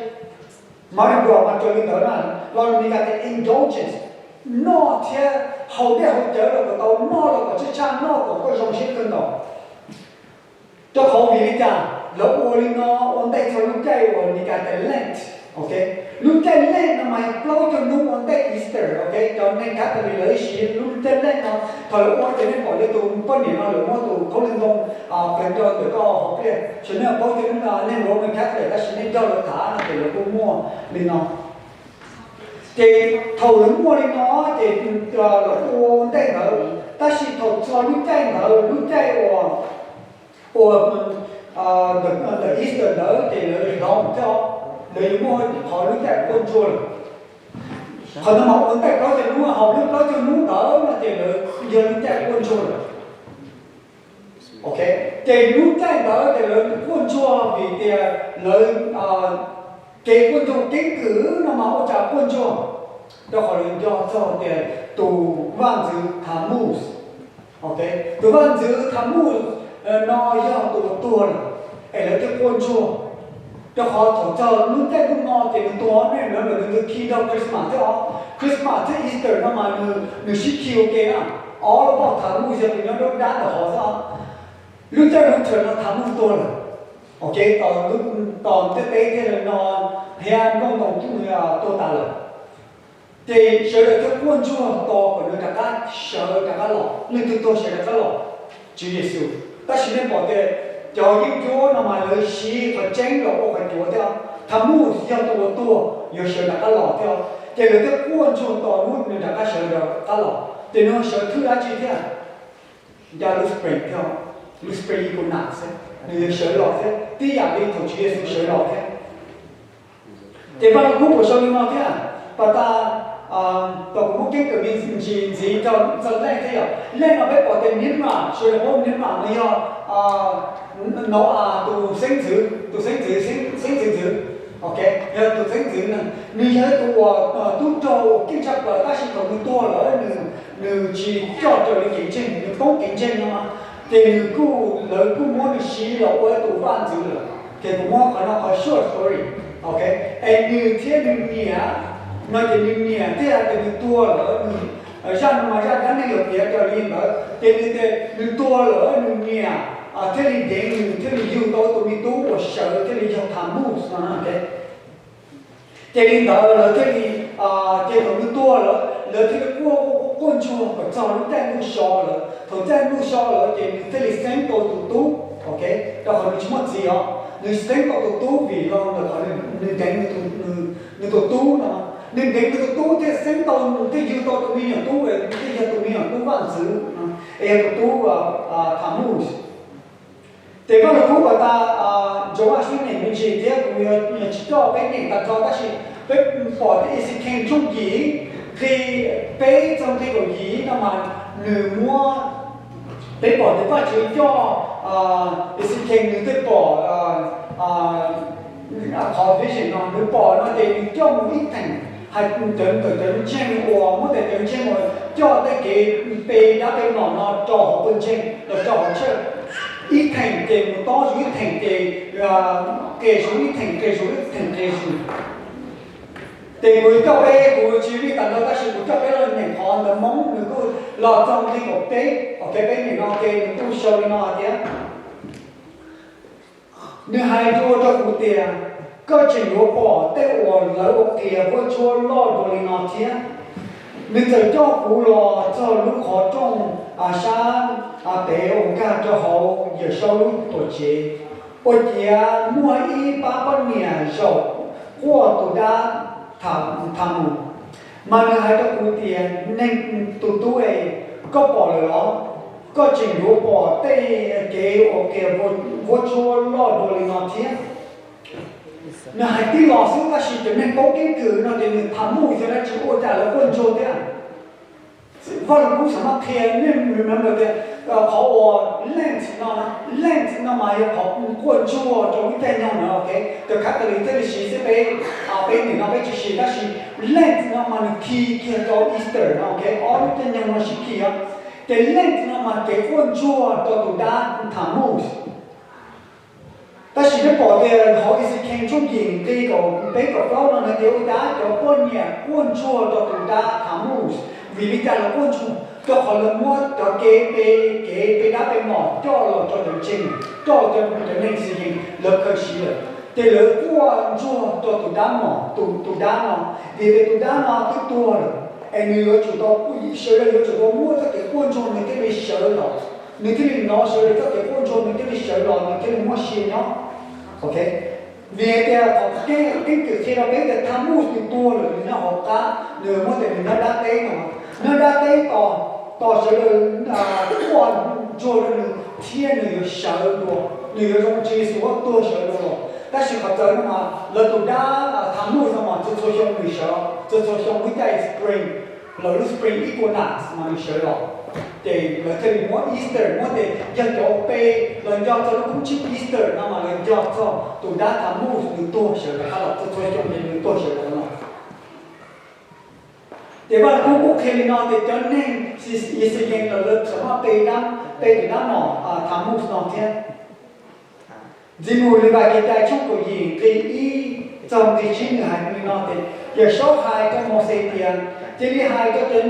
Mardi Gras mas raws li ntawd na, los Meskas tias indulgence, noj thiab haus dej haus cawv los kom tau, noj los kom tshaj tshaj, noj kom koj zoo siab kawg nkaus. Rau qhov vim li cas lawv ua li no? Ua ntej txog lub caij uas Meskas tias Lent, ok. Lub caij Lent no mas plaub caug hnub ua ntej Easter, ok. Cov neeg Catholic lawv siv lub caij Lent no, thaum lawv ua ces nej pom li tus poj niam no lawv muab tus khaub lig ntoo pleev rau ntawm koj hauv pliaj. Sawv nej paub tias nej Roman Catholic tab sis nej nrog lawv tham no ces lawv kuj muaj li no. Ces thaum lawv muaj li no ces lawv ua ntej ntawd, tab sis thaum txog lub caij ntawd, lub caij uas ua ntawm Easter ntawd ces lawv hloov thiab, lawv yuav muaj qhov lub caij quaj ntsuag lawm. Qhov no mas ua ntej plaub caug hnub, hauv lub plaub caug hnub ntawd no ces lawv yog lub caij quaj ntsuag lawm. Ok, ces lub caij ntawd ces lawv quaj ntsuag vim tias lawv kev quaj ntsuag keeb kwm no mas ua cas quaj ntsuag, rau qhov lawv nco txog tias tus vaj ntxwv Tammuz, ok, tus vaj ntxwv Tammuz no yog tus uas tuag lawm, es lawv thiaj quaj ntsuag. Rau qhov thaum txog lub caij ntuj no ces nws tuag, nej hnov lawm nws khi nrog Christmas thiab os. Christmas thiab Easter no mas nws sib khi ua ke na. Ob lub poj Tammuz yog tus nyob nruab nrab ntawm hov xwb. Lub caij Luther no Tammuz tuag lawm, ok, tos ntiaj teb thiaj li no thiab nplooj ntoo tuag tas lawm. Ces sawv daws thiaj quaj ntsuag tos kom nws rov qab sawv rov qab los, leej twg tuag sawv rov qab los, Tswv Yexus. Tab sis nej pom tias cov yeeb ncuab no mas lawv siv qhov tseeb los ua qhov cuav thiab, Tammuz yog tus uas tuag yuav sawv rov qab los thiab, ces lawv thiaj quaj ntsuag tos hnub nws rov qab sawv rov qab los. Ces nws sawv thwj dab tsi thiab? Nco lub spring thiab, lub spring equinox xwb, nws yuav sawv los thiab, tib yam li thaum Tswv Yexus sawv los thiab. Ces Vaj Lug Kub puas sau li no thiab? Pas tas, tau kuv muab keeb kwm me ntsis ntxiv rau txog Lent thiab yom. Lent no peb pom tias Nimrod, sawv daws paub Nimrod no yog Nau-as tus xeeb ntxwv, tus xeeb ntxwv, xeeb ntxwv ntxwv, ok, yog tus xeeb ntxwv na. Nws yog ib tug uas tub rog uas keej tshaj plaws, tab sis thaum nws tuag lawm, nws tsis coj raws li kev ntseeg, nws poob kev ntseeg no, ces nws kuj, lawv kuj muab nws siv los ua ib tug vaj ntxwv lawm. Ces kuv muab qhov no qhov short story, ok. Es nws thiab nws niam no ces nws niam thiaj hais tias nws tuag lawm, nws, zaj no mas zaj dab neeg yuav piav raws li ntawd, ces nws tias nws tuag lawm nws niam thiaj li deev nws thiaj li yug tau tus me tub uas sawv thiaj li yog Tammuz no. Ces li ntawd lawv thiaj li, ces thaum nws tuag lawm lawv thiaj li quaj quaj quaj ntsuag kom txog lub caij ntuj so lawm. Thaum caij ntuj so lawm ces nws thiaj li xeeb tau tus tub, ok, rau qhov nws tsis muaj txiv os. Nws xeeb tau tus tub vim los ntawm qhov nws deev nws tus tub no. Nws deev nws tus tub thiaj xeeb tau, nws thiaj yug tau tus me nyuam tub, nws thiaj yog tus me nyuam tub vaj ntxwv, es yog tus tub Tammuz. Ces Vaj Lug Kub uas tas, Joab sib nyeem me ntsis thiab kuv yuav tsis coj peb nyeem tag nrho, tab sis peb pom tias Exekiel tshooj yim nqi peb txog nqi kaum yim no mas nws muab, peb pom tias Vajtswv coj, Exekiel nws thiaj pom qhov vision no, nws pom no ces nws coj mus ib theem, hais cov ntawm cov ntseeg uas muab tias cov ntseeg uas coj tej kev pe dab pe nom no rau hauv pawg ntseeg los rau hauv church, ib theem ces mus tob zus ib theem ces qias zus ib theem qias zus ib theem qias zus. Ces kuv coj peb, kuv tsis vij tas no tab sis kuv coj peb los nyeem qhov ntawv Hmoob nws kuj los txog nqi kaum peb, ok, peb nyeem no ces nws kuj sau li no hais tias nws hais dua rau kuv tias, koj tseem yuav pom tej uas lawv ua qias vuab tsuab loj dua li no thiab. Nws txawm coj kuv los txog lub qhov rooj sab pem ua nkag rau hauv Yawm Saub lub tuam tsev, ua ciav muaj ib pab poj niam zaum quaj tus dab Thaum, Thaum Mus. Mas nws hais rau kuv tias, Neeg tus tub es, koj pom lawm los? Koj tseem yuav pom tej kev uas qias vuab tsuab loj dua li no thiab. Nws hais tib los xwb tab sis cov neeg paub keeb kwm no ces nws Thaum Mus xwb, dab tsi ua cas lawv quaj ntsuag thiab. Vaj Lug Kub xav maj qhia nej remember tias qhov uas Lent no, Lent no mas yog qhov quaj ntsuag rau lub caij nyoog no, ok. Cov Catholic thiaj li siv xwb, peb, peb nim no peb tsis siv, tab sis Lent no mas nws khi kiag rau Easter no, ok, ob lub caij nyoog no sib khi os. Ces Lent no mas kev quaj ntsuag rau tus dab Thaum Mus. Tab sis peb pom tias hauv Exekiel tshooj yim nqe kaum peb kaum plaub no nws tias ua cas cov poj niam quaj ntsuag rau tus dab Thaum Mus. Vim li cas lawv quaj ntsuag? Rau qhov lawv muab cov kev pe, kev pe dab pe mom coj los rau cov ntseeg, coj los rau cov neeg Xes Yees, lawv khaws siv lawm. Ces lawv quaj ntsuag rau tus dab mom, tus, tus dab no, vim tias tus dab no twb tuag lawm, es nws yuav tsum tau, sawv daws yuav tsum tau muab txoj kev quaj ntsuag nws thiaj li sawv los, nws thiaj li hnov sawv daws txoj kev quaj ntsuag nws thiaj li sawv los, nws thiaj li muaj sia nyob. Ok, vim hais tias qhov keeb, keeb kwm qhia rau peb tias Thaum Mus nws tuag lawm, nws nyob hauv qab, nws muab tias nws nyob dab teb no, nyob dab teb tos, tos sawv daws quaj ntsuag rau nws thiab nws yuav sawv dua, nws yuav zoo tsis Yexus tuag sawv dua los. Tab sis qhov txawv no mas lawv tus dab Thaum Mus no mas txhua txhua xyoo nws sawv, txhua txhua xyoo lub caij spring, lawv lub spring equinox mas nws sawv los. Ces lawv thiaj li muab Easter, muab tias yog cov pe, lawv nco txog lub koob tsheej Easter no mas lawv nco txog tus dab Thaum Mus nws tuag sawv rov qab los, txhua txhua xyoo ces nws tuag sawv rov qab los. Ces Vaj Lug Kub kuj qhia li no tias cov neeg Xes Yees los lawv tseem muaj pe dab, pe tus dab mom Thaum Mus no thiab. Ntxiv mus Levis Kev Cai tshooj kaum yim nqe ib txog nqe tsib nws hais li no tias, Yawm Saub hais rau Mauxes tias, Cia li hais rau cov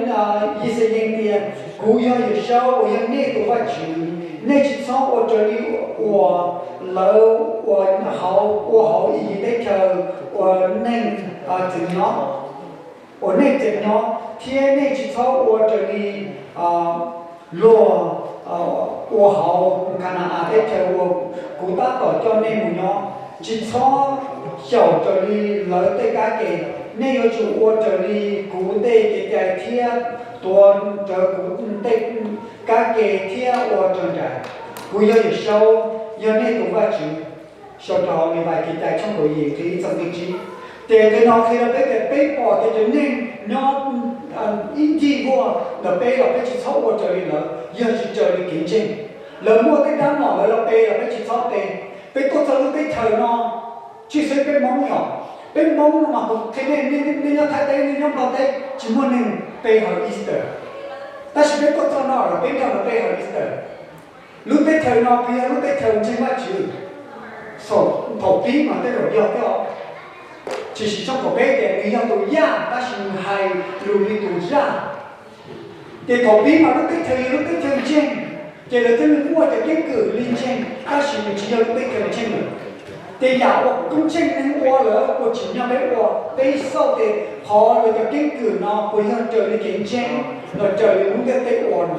Yixalayees tias, Kuv yog Yawm Saub uas yog nej tus Vajtswv. Nej tsis txhob ua raws li uas lawv ua hauv, ua hauv Iziv teb chaws uas nej tseem nyob, uas nej tseem nyob, thiab nej tsis txhob ua raws li luag ua hauv Ka na-as teb chaws uas kuv tab tom coj nej mus nyob. Tsis txhob xyaum raws li lawv tej kab ke. Nej yuav tsum ua raws li kuv tej kev cai thiab tuav rawv kuv tej kab ke thiab ua raws nraim. Kuv yog Yawm Saub, yog nej tus Vajtswv. Sau rau hauv Levis Kev Cai tshooj kaum yim nqe ib txog nqe tsib. Ces nqe no qhia rau peb tias peb pom tias cov neeg nyob ib ncig vuag ntawm peb los peb tsis txhob ua raws li lawv, yog tsis raws li kev ntseeg. Lawv muaj tej dab mom lawv los pe los peb tsis txhob pe. Peb tuaj txog lub teb chaws no, tshwj xeeb peb Hmoob yom, peb Hmoob no mas kuv qhia nej, nej nyob Thaib teb, nej nyob Nplog teb tsis muaj neeg pe hawm Easter, tab sis peb tuaj txog no los peb nrog lawv pe hawm Easter. Lub teb chaws no kuj yog lub teb chaws ntseeg Vajtswv. Thaum pib mas tej zaum yog thiab os, tiam sis tshooj kaum peb tias nws yog tus yaj tab sis nws hais lus li tus zaj. Ces thaum pib mas lub teb chaws yog lub teb chaws ntseeg, ces lawv thiaj li muaj cov keeb kwm li ntseeg, tab sis nws tsis yog lub teb chaws ntseeg lawm. Ces yam uas koob tsheej neeg ua lawm kuj tsim nyog peb ua, peb xauj tias qhov lawv cov keeb kwm no puas yog raws li kev ntseeg los raws li lub ntiaj teb ua no.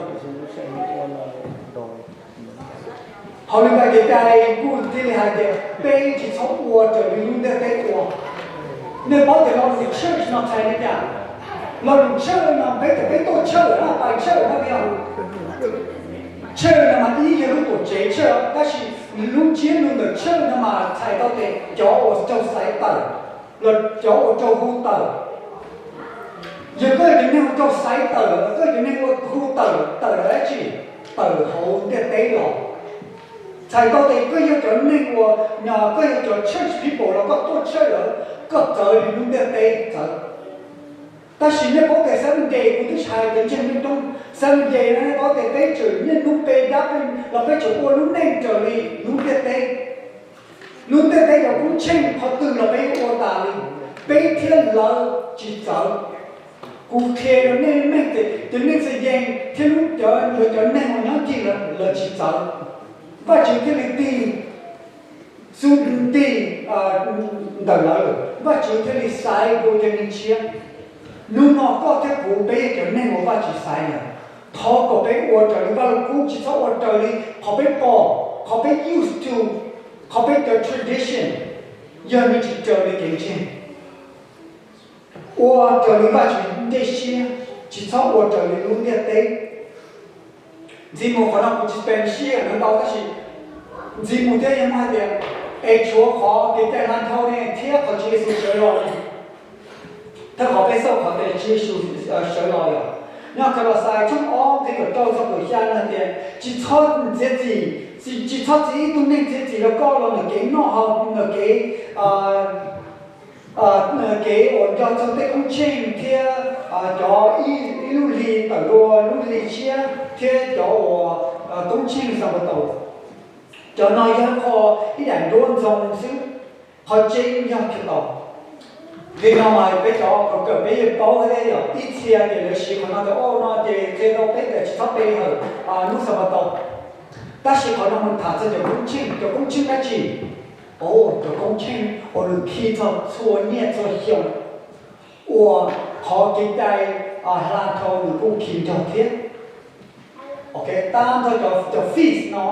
Hauv Levis Kev Cai kuj thiaj li hais tias peb tsis txhob ua raws li lub ntiaj teb ua. Nej paub tias lo lus church no txhais li cas? Lo lus church no peb tias peb tuaj church na, pais church no yog church no mas ib yog lub tuam tsev church, tab sis lub ntsiab lus ntawm church no mas txhais tau tias cov uas raug xaiv tawm los cov uas raug hu tawm. Yog koj yog cov neeg uas raug xaiv tawm, koj yog cov neeg uas hu tawm, tawm lawm dab tsi? Tawm hauv ntiaj teb los. Txhais tau tias koj yog cov neeg uas, koj yog cov church people los koj tuaj church lawm, koj txawv li lub ntiaj teb txawv. Tab sis nej paub tias Seventh Day, kuv twb tsis hais cov ntseeg Meej Roob, Seventh Day no nej paub tias peb tseem niaj hnub pe dab los peb tseem ua lub neej raws li lub ntiaj teb. Lub ntiaj teb cov koob tsheej qhov twg los peb ua tas li, peb thiab lawv tsis txawv. Kuv qhia rau nej meej tias cov neeg Xes Yees thiab lub cov, lawv cov neeg uas nyob ncig lawv, lawv tsis txawv. Vajtswv thiaj li tig xub ntiag ntawm lawv, Vajtswv thiaj li xaiv dua cov neeg tshiab. Hnub no koj thiab kuv peb yog cov neeg uas Vajtswv xaiv lawm. Thov kom peb ua raws li Vaj Lug Kub, tsis txhob ua raws li qhov peb pom, qhov peb used to, qhov peb cov tradition, yog nws tsis raws li kev ntseeg. Ua raws li Vajtswv ncej siab, tsis txhob ua raws li lub ntiaj teb. Ntxiv mus, qhov no kuv tsis spell siab ntau tab sis ntxiv mus thiab yog muaj hais tias, es tshuav qhov kev cai hla dhau ne thiab qhov Tswv Yexus sawv los ne, thawj qhov peb xauj qhov tias Tswv Yexus sawv los yog nyob Kalasais tshooj ob nqe kaum rau txog kaum xya no hais tias, tsis txhob txiav txim, tsis txhob txi ib tug neeg txiav txim rau koj los ntawm kev noj haus, ntawm kev kev uas nco txog tej koob tsheej thiab cov ib lub hli tawm dua lub hli tshiab thiab cov uas koob tsheej Xanpataus. Cov no yog qhov ib daim duab ntxoo xwb, qhov tseeb yog Khetos. Li no mas peb cov kawm peb yeej paub thiab yog ib txhia ces lawv siv qhov no tias, o no ces qhia rau peb tias tsis txhob pe hawm hnub Xanpataus. Tab sis qhov no mus tham txog cov koob tsheej, cov koob tsheej dab tsi? O, cov koob tsheej uas nws khi txog txhua niaj txhua xyoo, uas qhov kev cai hla dhau nws kuj khi nrog thiab. Ok, tab ntxog cov feast no,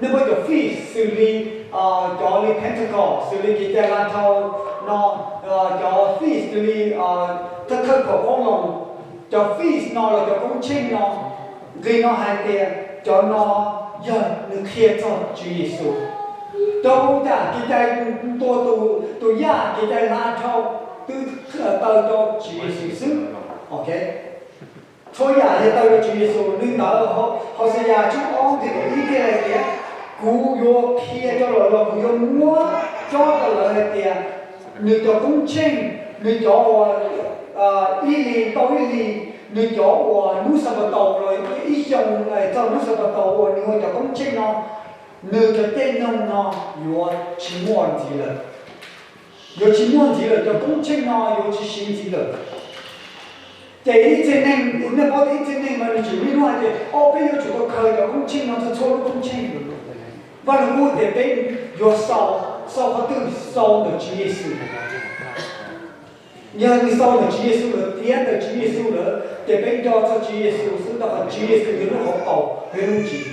nej paub cov feast xws li cov li Pentecost, xws li kev cai hla dhau no, cov feast xws li thawj thawj phaum qoob loo, cov feast no los cov koob tsheej no, nqi no hais tias cov no yog nws qhia txog Tswv Yexus. Cov ua cas kev cai tua tus yaj, kev cai hla dhau, twb taw rau Tswv Yexus xwb. Ok, txhua yam yog taw rau Tswv Yexus. Li ntawd Hauxeyas tshooj ob nqe kaum ib thiaj hais tias, kuv yuav qhia rau lawv los kuv yuav muab tsob rau lawv hais tias nws cov koob tsheej, nws cov uas ib hlis tau ib hlis, nws cov uas hnub Xanpataus los ib xyoo txog hnub Xanpataus uas nws ua cov koob tsheej no, nws cov caij nyoog no yuav tsis muaj ntxiv lawm. Yuav tsis muaj ntxiv lawm, cov koob tsheej no yuav tsis siv ntxiv lawm. Ces ib txhia neeg, nej paub tias ib txhia neeg mas nws tseem niaj hnub hais tias, o peb yuav tsum tau khaws cov koob tsheej no txog txhua lub koob tsheej. Vaj Lug Kub tias peb yuav xaus, xaus qhov twg? Xaus ntawm Tswv Yexus. Yog nws xaus ntawm Tswv Yexus lawm, tiav ntawm Tswv Yexus lawm ces peb nco txog Tswv Yexus xwb, rau qhov Tswv Yexus yog lub hauv paus thiab lub tswv.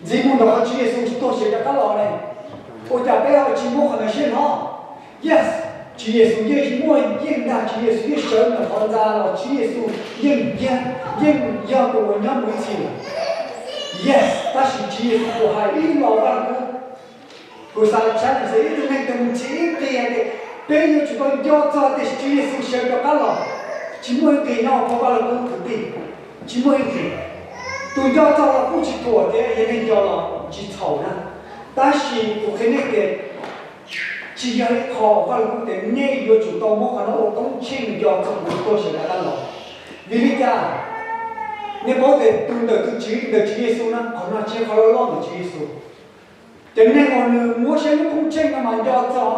Ntxiv mus ntawm qhov Tswv Yexus tsis tuag sawv rov qab los ne, ua cas peb ho tsis muab qhov ntawd siab hlo? Yes, Tswv Yexus yeej muaj, yeej dag, Tswv Yexus yeej sawv ntawm qhov ntxa los Tswv Yexus yeej, yeej yog tus uas nyob mus ib txhis lawm. Yes, tab sis Tswv Yexus tus hais ib los Vaj Lug Kub, kuv xav challenge ib tug neeg tes mus txhij ib qi hais tias peb yuav tsum tau nco txog tias Tswv Yexus sawv rov qab los. Tsis muaj ib qi nyob hauv Vaj Lug Kub kwv tij, tsis muaj ib qi. Tus nco txog los kuj tsis thuam thiab, yog nej nco los tsis txhaum na. Tab sis kuv qhia nej tias tsis yog ib qho Vaj Lug Kub tias nej yuav tsum tau muab qhov no ua koob tsheej nco txog tus tuag sawv rov qab los. Vim li cas? Nej paub tias tus ntawm tus Tswv, ntawm Tswv Yexus na, qhov no tsis yog qhov loj loj ntawm Tswv Yexus. Cov neeg uas nws muab siab lub koob tsheej no mas nco txog,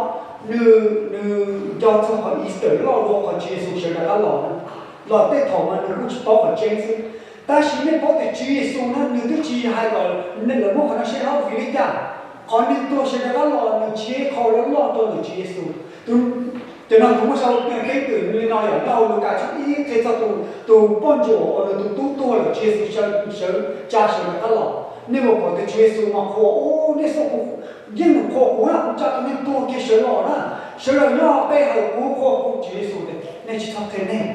nws, nws nco txog qhov Easter loj dua, qhov Tswv Yexus sawv rov qab los na, los tej thaum mas nws kuj tsis paub qhov tseeb xwb. Tab sis nej paub tias Tswv Yexus na nws twb tsis hais kom lawv muab qhov no siab hlob. Vim li cas? Qhov nws tuag sawv rov qab los nws tsis yog ib qho loj loj rau ntawm Tswv Yexus. Cov no kuv muab sau keeb kwm li no yom, nyob hauv Lukas tshooj ib qhia txog tus, tus poj ntsuam uas nws tus tub tuag lawm Tswv Yexus sawv, sawv, tsa sawv rov qab los. Nej puas pom tias Tswv Yexus mas qhuas, u, nej xauj kuv, yeej qhuas kuv na, kuv tsa tus neeg tuag kiag sawv los na, sawv los nyob pe hawm kuv, qhuas kuv. Tswv Yexus tias nej tsis txhob qhia neeg.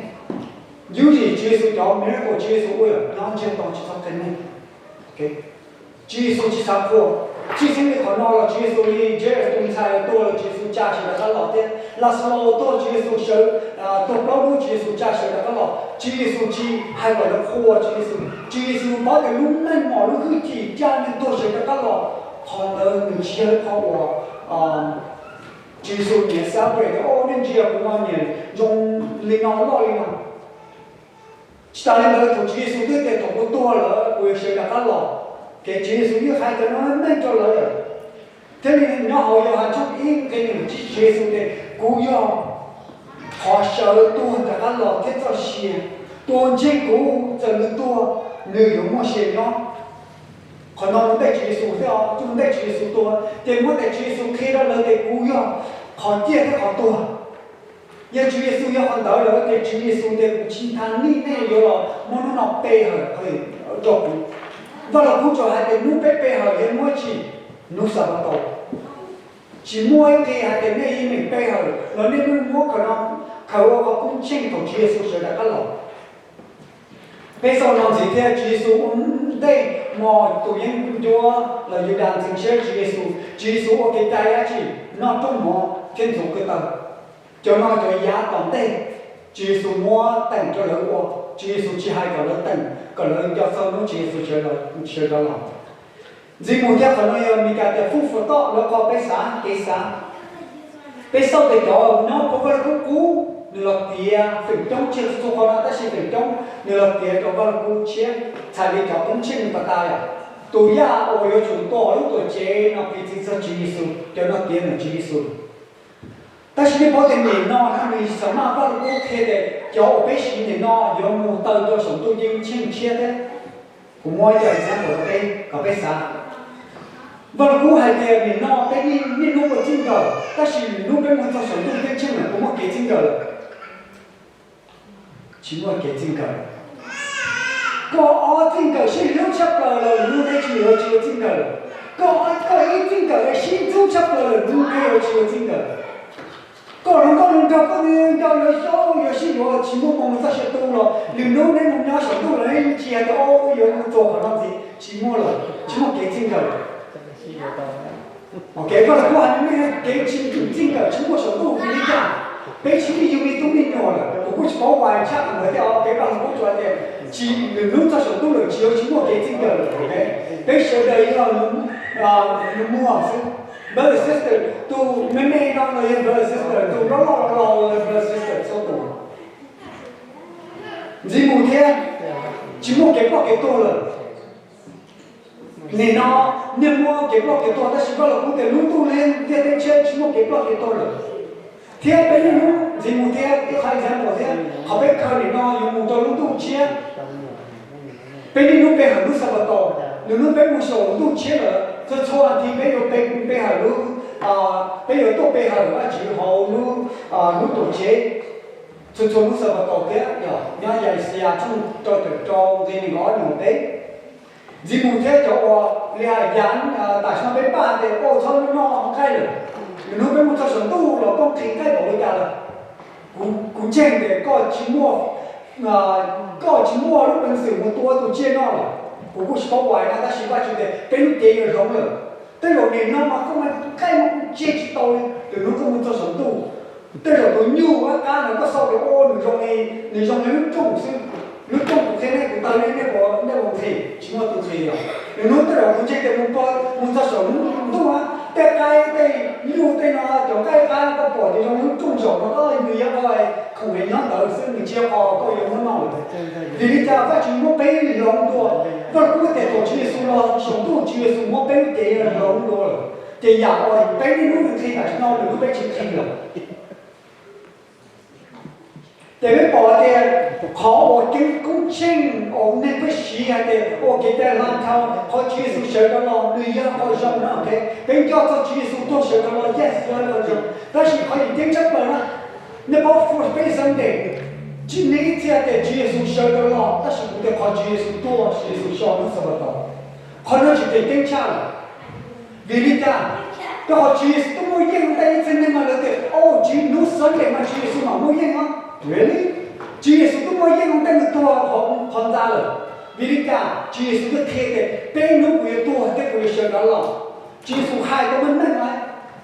Yus yim Tswv Yexus cov miracle Tswv Yexus ua yom, nyob ntsiag to tsis txhob qhia neeg. Tswv Yexus tsis xav qhuas. Tshwj xeeb li qhov no los Tswv Yexus li Jairus tus ntxhais tuag los Tswv Yexus tsa sawv rov qab los thiab. Laxalus tuag Tswv Yexus sawv, tuag plaub hnub Tswv Yexus tsa sawv rov qab los. Tswv Yexus tsis hais kom lawv qhuas Tswv Yexus. Tswv Yexus paub tias lub neej mom lub hwj chim tsa neeg tuag sawv rov qab los, qhov ntawd nws tsis yog ib qho uas Tswv Yexus nyiam celebrate tias, o, nej ntsia kuv no nyiam zoo li no loj li no. Tsis tas li ntawd, thaum Tswv Yexus twb tias thaum kuv tuag lawm kuv yuav sawv rov qab los, ces Tswv Yexus yeej hais cov no meej rau lawv lawm. Thiaj li nyob hauv Yauhas tshooj ib nqe nees nkaum tsib Tswv Yexus tias, kuv yog qhov sawv, tuag, rov qab los thiab txoj sia. Tus uas ntseeg kuv txawm nws tuag, nws yuav muaj sia nyob. Qhov no mus ntej Tswv Yexus thiab os, mus ntej Tswv Yexus tuag ces muab tias Tswv Yexus qhia rau lawv tias kuv yog qhov ciaj thiab qhov tuag. Yog Tswv Yexus yog qhov ntawd lawm ces Tswv Yexus tias kuv tsis ntshai nej yuav los muab hnub no pe hawm rau kuv. Vaj Lug Kub tsuas hais tias hnub peb pe hawm yog hnub dab tsi? Hnub Xanpataus. Tsis muaj ib qho hais tias nej yeej meem pe hawm los nej muab qhov no khaws ua qhov koob tsheej thaum Tswv Yexus sawv rov qab los. Peb xaus no ntxiv thiab, Tswv Yexus ua ntej hmo tus yeeb ncuab los Yudas ntxeev siab Tswv Yexus, Tswv Yexus ua kev cai dab tsi? Noj rooj mov thiab ntxuav ko taw. Cov no cov yav tom ntej, Tswv Yexus muab teem rau lawv ua, Tswv Yexus tsis hais kom lawv teem, kom lawv nco txog hnub Tswv Yexus sawv rov los. Ntxiv mus thiab, qhov no yog Meskas tias food for thought, lawv qhov peb xav, kev xav. Peb xauj tias cov nyob puag Vaj Lug Kub qub nws los tiav feem coob, tsis yog txhua txhua qhov no tab sis feem coob nws los tiav rau Vaj Lug Kub tshiab, txhais li cov koob tsheej nws pas tas yom. Tus yaj uas yuav tsum tua lub tuam tsev no piv txwv txog Tswv Yexus, cov no tiav ntawm Tswv Yexus. Tab sis nej paub tias nim no nws xa maj Vaj Lug Kub qhia tias cov uas peb siv nim no yuav mus taw rau saum ntuj ceeb tsheej tshiab thiab. Kuv muab ib co example rau peb kom peb xav. Vaj Lug Kub hais tias nim no peb niaj hnub ua txij nkawm, tab sis lwm hnub peb mus txog saum ntuj ceeb tsheej lawm puas muaj kev txij nkawm lawm? Tsis muaj kev txij nkawm. Koj ob txij nkawm sib hlub tshaj plaws lawm, lwm hnub peb tsis yuav tsis ua txij nkawm lawm. Koj, koj ib txij nkawm sib ntxub tshaj plaws lawm, lwm hnub peb yuav tsis ua txij nkawm. Koj hluas nkauj hluas nraug koj nco yuav xyov yuav sib yuav tsis muaj moo mus txoj sia tu los lwm hnub neb mus nyob saum ntuj los neb tsis hais tias o yuav mus txog qhov no ntxiv, tsis muaj lawm, tsis muaj kev txij nkawm lawm. Ok, Vaj Lug Kub hais tias kev tsis txij nkawm tsis muaj saum ntuj vim li cas? Peb tsis muaj yug me tub me nyuam lawm, kuv kuj tsis paub why tshaj qhov ntawd thiab os. Kev Vaj Lug Kub tsuas hais tias tsis, lwm hnub txog saum ntuj lawm tsis yuav tsis muaj kev txij nkawm lawm. Peb sawv daws yog nus muag xwb. Brother sister, tus me me no los yog brother sister, tus loj loj los yog brother sister txhua tus. Ntxiv mus thiab, tsis muaj kev ploj kev tuag lawm. Nim no niaj muaj kev ploj kev tuag tab sis Vaj Lug Kub tias lub ntuj li ntiaj teb tshiab tsis muaj kev ploj kev tuag lawm. Thiab peb niaj hnub ntxiv mus thiab, ib qhov example thiab, qhov peb khaws nim no yuav mus rau lub ntuj tshiab. Peb niaj hnub pe hawm lub Xanpataus, lwm hnub peb mus saum ntuj tshiab lawm, txhua txhua as thiv peb yuav pe, pe hawm lub, peb yuav tuaj pe hawm Vajtswv hauv lub, lub tuam tsev. Txhua txhua lub Xanpataus thiab yog nyob Yaxayas tshooj rau caum rau nqe nees nkaum ob nees nkaum peb. Ntxiv mus thiab cov uas li hais yam tam sim no peb npaj tias koj txhob noj nqaij lawm, lwm hnub peb mus txog saum ntuj los koj nqhis nqaij npaum li cas lawm. Kuv, kuv ntseeg tias koj tsis muaj, koj tsis muaj lub peev xwm mus tua tus tsiaj noj lawm. Kuv kuj tsis paub why na tab sis Vajtswv tias peb lub cev yuav hloov lawm. Tej zaum nim no mas koj mas nqaij mas kuj tseg tsis tau li, lwm hnub koj mus txog saum ntuj. Tej zaum tus nyuj qab ntawd koj xauj tias o nws zoo li, nws zoo li lub rooj xwb. Lub rooj kuv qhia nej, kuv taw li nej puas, nej puas nqhis? Tsis muaj tus nqhis os. Lwm hnub tej zaum kuv ntseeg tias mus, mus txog saum ntuj na, tej qaib tej nyuj tej no cov nqaij qab koj pom tias zoo li lub rooj zaum no, nws yog khoom es nyob ntawd xwb, nws tsis yog qhov koj yuav muab noj lawm. Vim li cas Vajtswv muab peb hloov dua? Vaj Lug Kub tias thaum Tswv Yexus los saum ntuj Tswv Yexus muab peb lub cev hloov dua lawm. Ces yam uas peb niaj hnub nqhis tam sim no lwm hnub peb tsis nqhis lawm. Ces peb pom tias qhov uas kev koob tsheej uas neeg pheej siv hais tias ua kev cai hla dhau, qhov Tswv Yexus sawv rov los nws yog qhov zoo na, ok. Peb nco txog Tswv Yexus tuag sawv rov los, yes, yog qhov zoo. Tab sis qhov yim ceeb tshaj plaws na, nej paub Fourth Day Sunday, tsis muaj ib txhia tias Tswv Yexus sawv rov los, tab sis kuv tias qhov Tswv Yexus tuag, Tswv Yexus so hnub Xanpataus, qhov no tsis yog ceeb tshaj lawm. Vim li cas? Rau qhov Tswv Yexus twb muaj yeej ua ntej ib txhia neeg mas lawv tias, o, Tswv, hnub Sunday mas Tswv Yexus mam muaj yeej os. Really? Tswv Yexus twb muaj yeej ua ntej nws tuag hauv qhov ntxa lawm. Vim li cas? Tswv Yexus twb qhia tias peb hnub kuv yuav tuag thiab kuv yuav sawv rov los. Tswv Yexus hais tau meej meej lawm.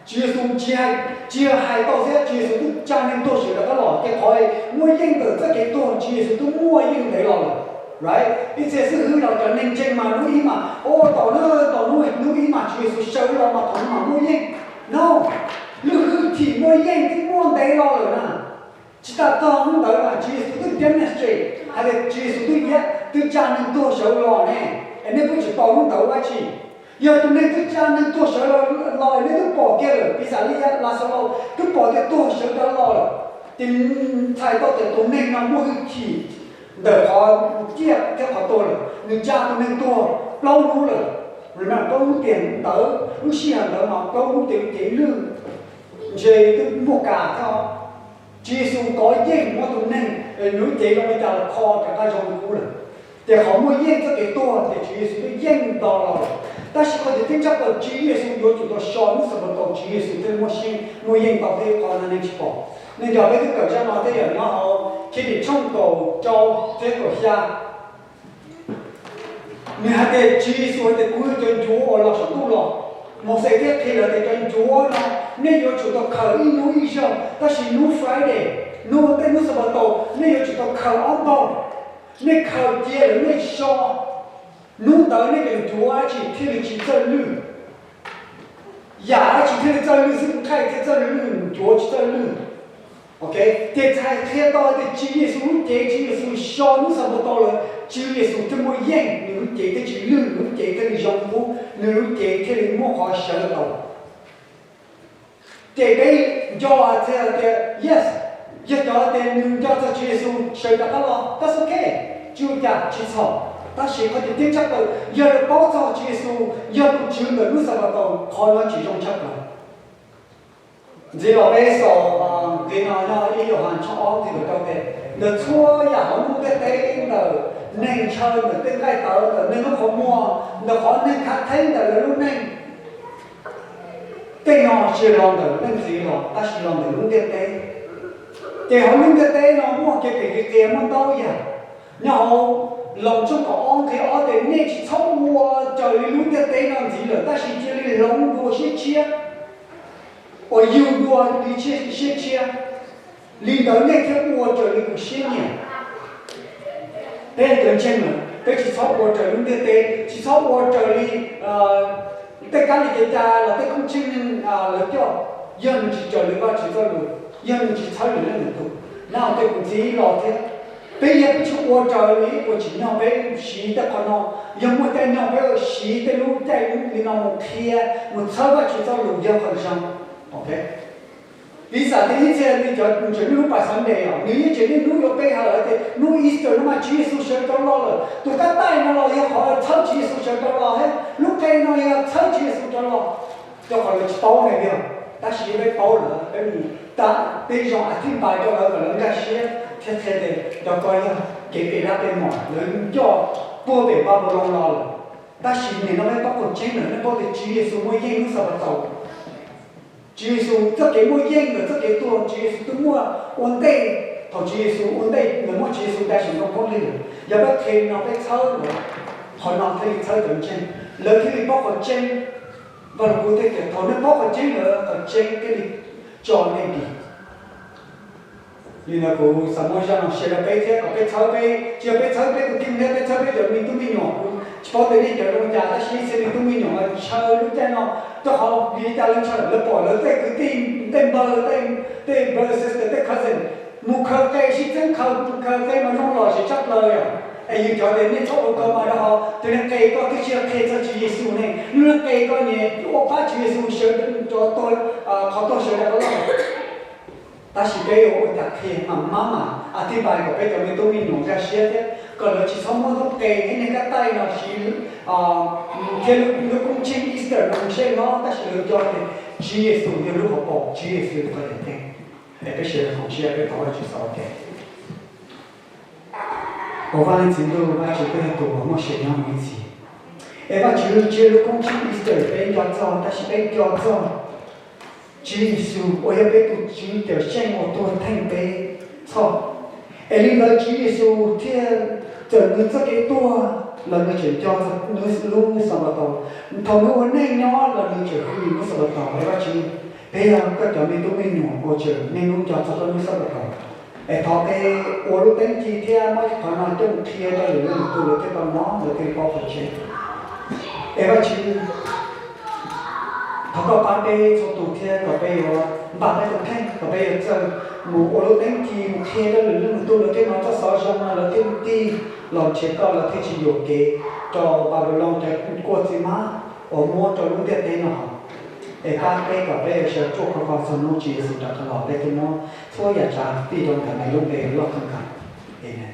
Tswv Yexus tsis hais, tsis yog hais tau xwb, Tswv Yexus twb tsa neeg tuag sawv rov qab los, ces qhov muaj yeej ntawm txoj kev tuag Tswv Yexus twb muaj yeej ntev los lawm. Right? Ib txhia xib hwb los cov neeg ntseeg mas hnub ib mas, o, thaum hnub, thaum hnub, hnub ib mas Tswv Yexus sawv los mas thaum hnub mas muaj yeej. No, lub hwj chim muaj yeej twb muaj ntev los lawm na. Tsis tas txog hnub ntawd mas Tswv Yexus twb demonstrate hais tias Tswv Yexus twb, twb tsa neeg tuag sawv los ne, es nej twb tsis tau hnub ntawd dab tsi. Yog tus neeg twb tsa neeg tuag sawv los, nej twb pom kiag lawm, piv xam li Laxaus twb pom tias tuag sawv rov los lawm, ces txhais tau tias tus neeg no muaj hwj chim ntawm qhov ciaj thiab qhov tuag lawm. Nws tsa tus neeg tuag plaub hnub lawm. Remember, plaub hnub tiam ntawd, lub sij hawm ntawd mas plaub hnub tiam, tiam lwj, ntshe twb muaj kas thiab. Tswv Yexus kov yeej muab tus neeg, nws lub cev zoo li cas los kho rov qab zoo li qub lawm. Ces qhov muaj yeej txoj kev tuag ces Tswv Yexus twb yeej nto los lawm. Tab sis qhov tias teb tshaj plaws Tswv Yexus yuav tsum tau so hnub Xanpataus, Tswv Yexus thiaj muaj yeej tau thiab, qhov no nej tsis pom. Nej nco peb twb kawm zaj no thiab yom, nyob hauv Khiavdim tshooj kaum rau thiab kaum xya. Nws hais tias, Tswv Yexus hais tias, kuv yog cov ncuav uas los saum ntuj los. Mauxes thiaj qhia lawv tias cov ncuav no nej yuav tsum tau khaws ib hnub ib zaug, tab sis hnub Friday, hnub tej hnub Xanpataus nej yuav tsum tau khaws ob npaug. Nej khaws cia lawm nej so, hnub ntawd nej cov ncuav dab tsi thiaj li tsis txawj lwj. Yam dab tsi thiaj li txawj lwj xwb? Nqaij thiaj txawj lwj, ncuav tsis txawj lwj. Ces txhais qhia tau tias Tswv Yexus lub cev, Tswv Yexus so hnub Xanpataus lawm, Tswv Yexus thiaj muaj yeej, nws lub cev thiaj tsis lwj, nws lub cev thiaj li zoo qub, nws lub cev thiaj li muaj qhov sawv tau. Ces peb nco hais tias, yes, yog cov tias nws nco txog Tswv Yexus sawv rov qab los, that's okay, tsis ua cas, tsis txhaum. Tab sis qhov tias teb tshaj plaws yog lawv paub txog Tswv Yexus yog tus Tswv ntawm hnub Xanpataus, qhov no tsis zoo tshaj plaws. Ntxiv los peb xaus nqe no nyob ib Yauhas tshooj ob nqe kaum rau tias, ntawm txhua yam hauv lub ntiaj teb, ntawm neeg ntshaw, ntawm tej nqaij tawv, ntawm neeg lub qhov muag, ntawm qhov neeg khav theeb, ntawm lawv lub neej, tej no tsis los ntawm leej txiv los, tab sis los ntawm lub ntiaj teb. Ces hauv lub ntiaj teb no muaj kev phem kev qias muaj ntau yam. Nyob hauv Loos tshooj kaum ob nqe ob tias, nej tsis txhob ua raws li lub ntiaj teb no ntxiv lawm, tab sis cia li hloov dua siab tshiab uas yug dua li siab tshiab, li ntawd nej thiaj ua raws li kuv siab nyiam. Peb cov ntseeg lawm, peb tsis txhob ua raws lub ntiaj teb, tsis txhob ua raws li tej kab li kev cai los tej koob tsheej lawv coj. Yog nws tsis raws li Vajtswv txoj lus, yog nws tsis txhawb nws leej nws tus, nab tej kuv ntxiv los thiab. Peb yog peb tsis ua raws li, ua tsis nyog peb siv tej qhov no, yog muaj caij nyoog peb siv tej lub caij li no mus qhia, mus txhawb Vajtswv txoj lus yog qhov zoo. Piv xam tias ib txhia li cov mus tsev niaj hnub pas Sunday os, nws yeej tsev niaj hnub yuav pe hawm tias hnub Easter no mas Tswv Yexus sawv rov los lawm, tus kab taij no los yog qhov txhawb Tswv Yexus sawv rov los thiab, lub qe no yog txhawb Tswv Yexus rov los. Rau qhov lawv tsis paub ne tiag, tab sis peb paub lawm, peb mus tas peb zoo a thij npai rau lawv kom lawv nkag siab thiab qhia tias cov ko yog kev pem dab pem mom lawv coj puag pem Npabulon los lawm. Tab sis nim no peb paub qhov tseeb lawm, nej paub tias Tswv Yexus muaj yeej hnub Xanpataus. Tswv Yexus txoj kev muaj yeej ntawm txoj kev tuag Tswv Yexus twb muaj ua ntej, thaum Tswv Yexus ua ntej ntawd muaj Tswv Yexus daim saum ntoo khaub lig lawm. Yog peb qhia no peb txhawb lawv, qhov no thiaj li txhawb cov ntseeg, lawv thiaj li paub qhov tseeb. Vaj Lug Kub thiaj tias thaum nej paub qhov tseeb lawm, qhov tseeb thiaj li tso nej dim. Li ntawd kuv xav muab zaj no share rau peb thiab kom peb txhawb peb, tsis yog peb txhawb peb tus kheej thiab, peb txhawb peb cov me tub me nyuam. Kuv tsis paub tias nej cov zoo li cas, tab sis ib txhia me tub me nyuam ntshaw lub caij no, rau qhov vim li cas lawv ntshaw? Lawv pom lawv tej kwv tij, tej npawg, tej brother sister, tej cousin mus khaws qe sib txeeb khaws, khaws qe mas zoo lom zem tshaj plaws yom. Es yus cov tias nej txhob ua ko mas rau qhov tus niag qe koj twb tsis yog qhia txog Tswv Yexus ne, lub niag qe koj niag ua pab Tswv Yexus sawv rov tuag, qhov tuag sawv rov qab los. Tab sis peb yuav ua cas qhia mas mab mas a thij npai kom peb cov me tub me nyuam nkag siab thiab kom lawv tsis txhob muab lub qe thiab niag kab taij no siv thiab lub koob tsheej Easter no mus saib no, tab sis lawv nco tias Tswv Yexus yog lub hauv paus, Tswv Yexus yog qhov tseem ceeb. Es peb sawv daws khoom siab peb thov Vajtswv xaus ua ke. Ua Vaj Leej Txiv Ntuj, Vajtswv koj yog tus uas muaj sia nyob mus ib txhis. Es Vajtswv, tsis yog lub koob tsheej Easter peb nco txog, tab sis peb nco txog Tswv Yexus uas yog peb tus Tswv Cawmseej uas tuag theej peb txhoj. Es li ntawd Tswv Yexus thiaj txawm nws txoj kev tuag los nws tseem nco txog nws lub Xanpataus. Thaum nws ua neej nyob los nws tseem hwm lub Xanpataus. Es Vajtswv, peb yog koj cov me tub me nyuam uas tseem niaj hnub nco txog koj lub Xanpataus. Es thov peb ua lub teeb ci thiab muab qhov no coj mus qhia rau lwm leej lwm tus lawv thiaj tau hnov, lawv thiaj paub qhov tseeb. Es Vajtswv, thov koj pab peb txhua tus thiab kom peb yuav npaj peb tus kheej, kom peb yuav txawj mus ua lub teeb ci mus qhia rau lwm leej lwm tus lawv thiaj hnov txoj xov zoo no, lawv thiaj tig los nrhiav koj, lawv thiaj tsis yuam kev rau Npabulon cov kua txiv hmab uas muab rau lub ntiaj teb no. Es pab peb kom peb yuav sawv ruaj khov kho txog hnub Tswv Yexus rov qab los, peb thiaj muab txhua yam tsav fij rau ntawm nws lub npe loj kawg nkaus. Amen.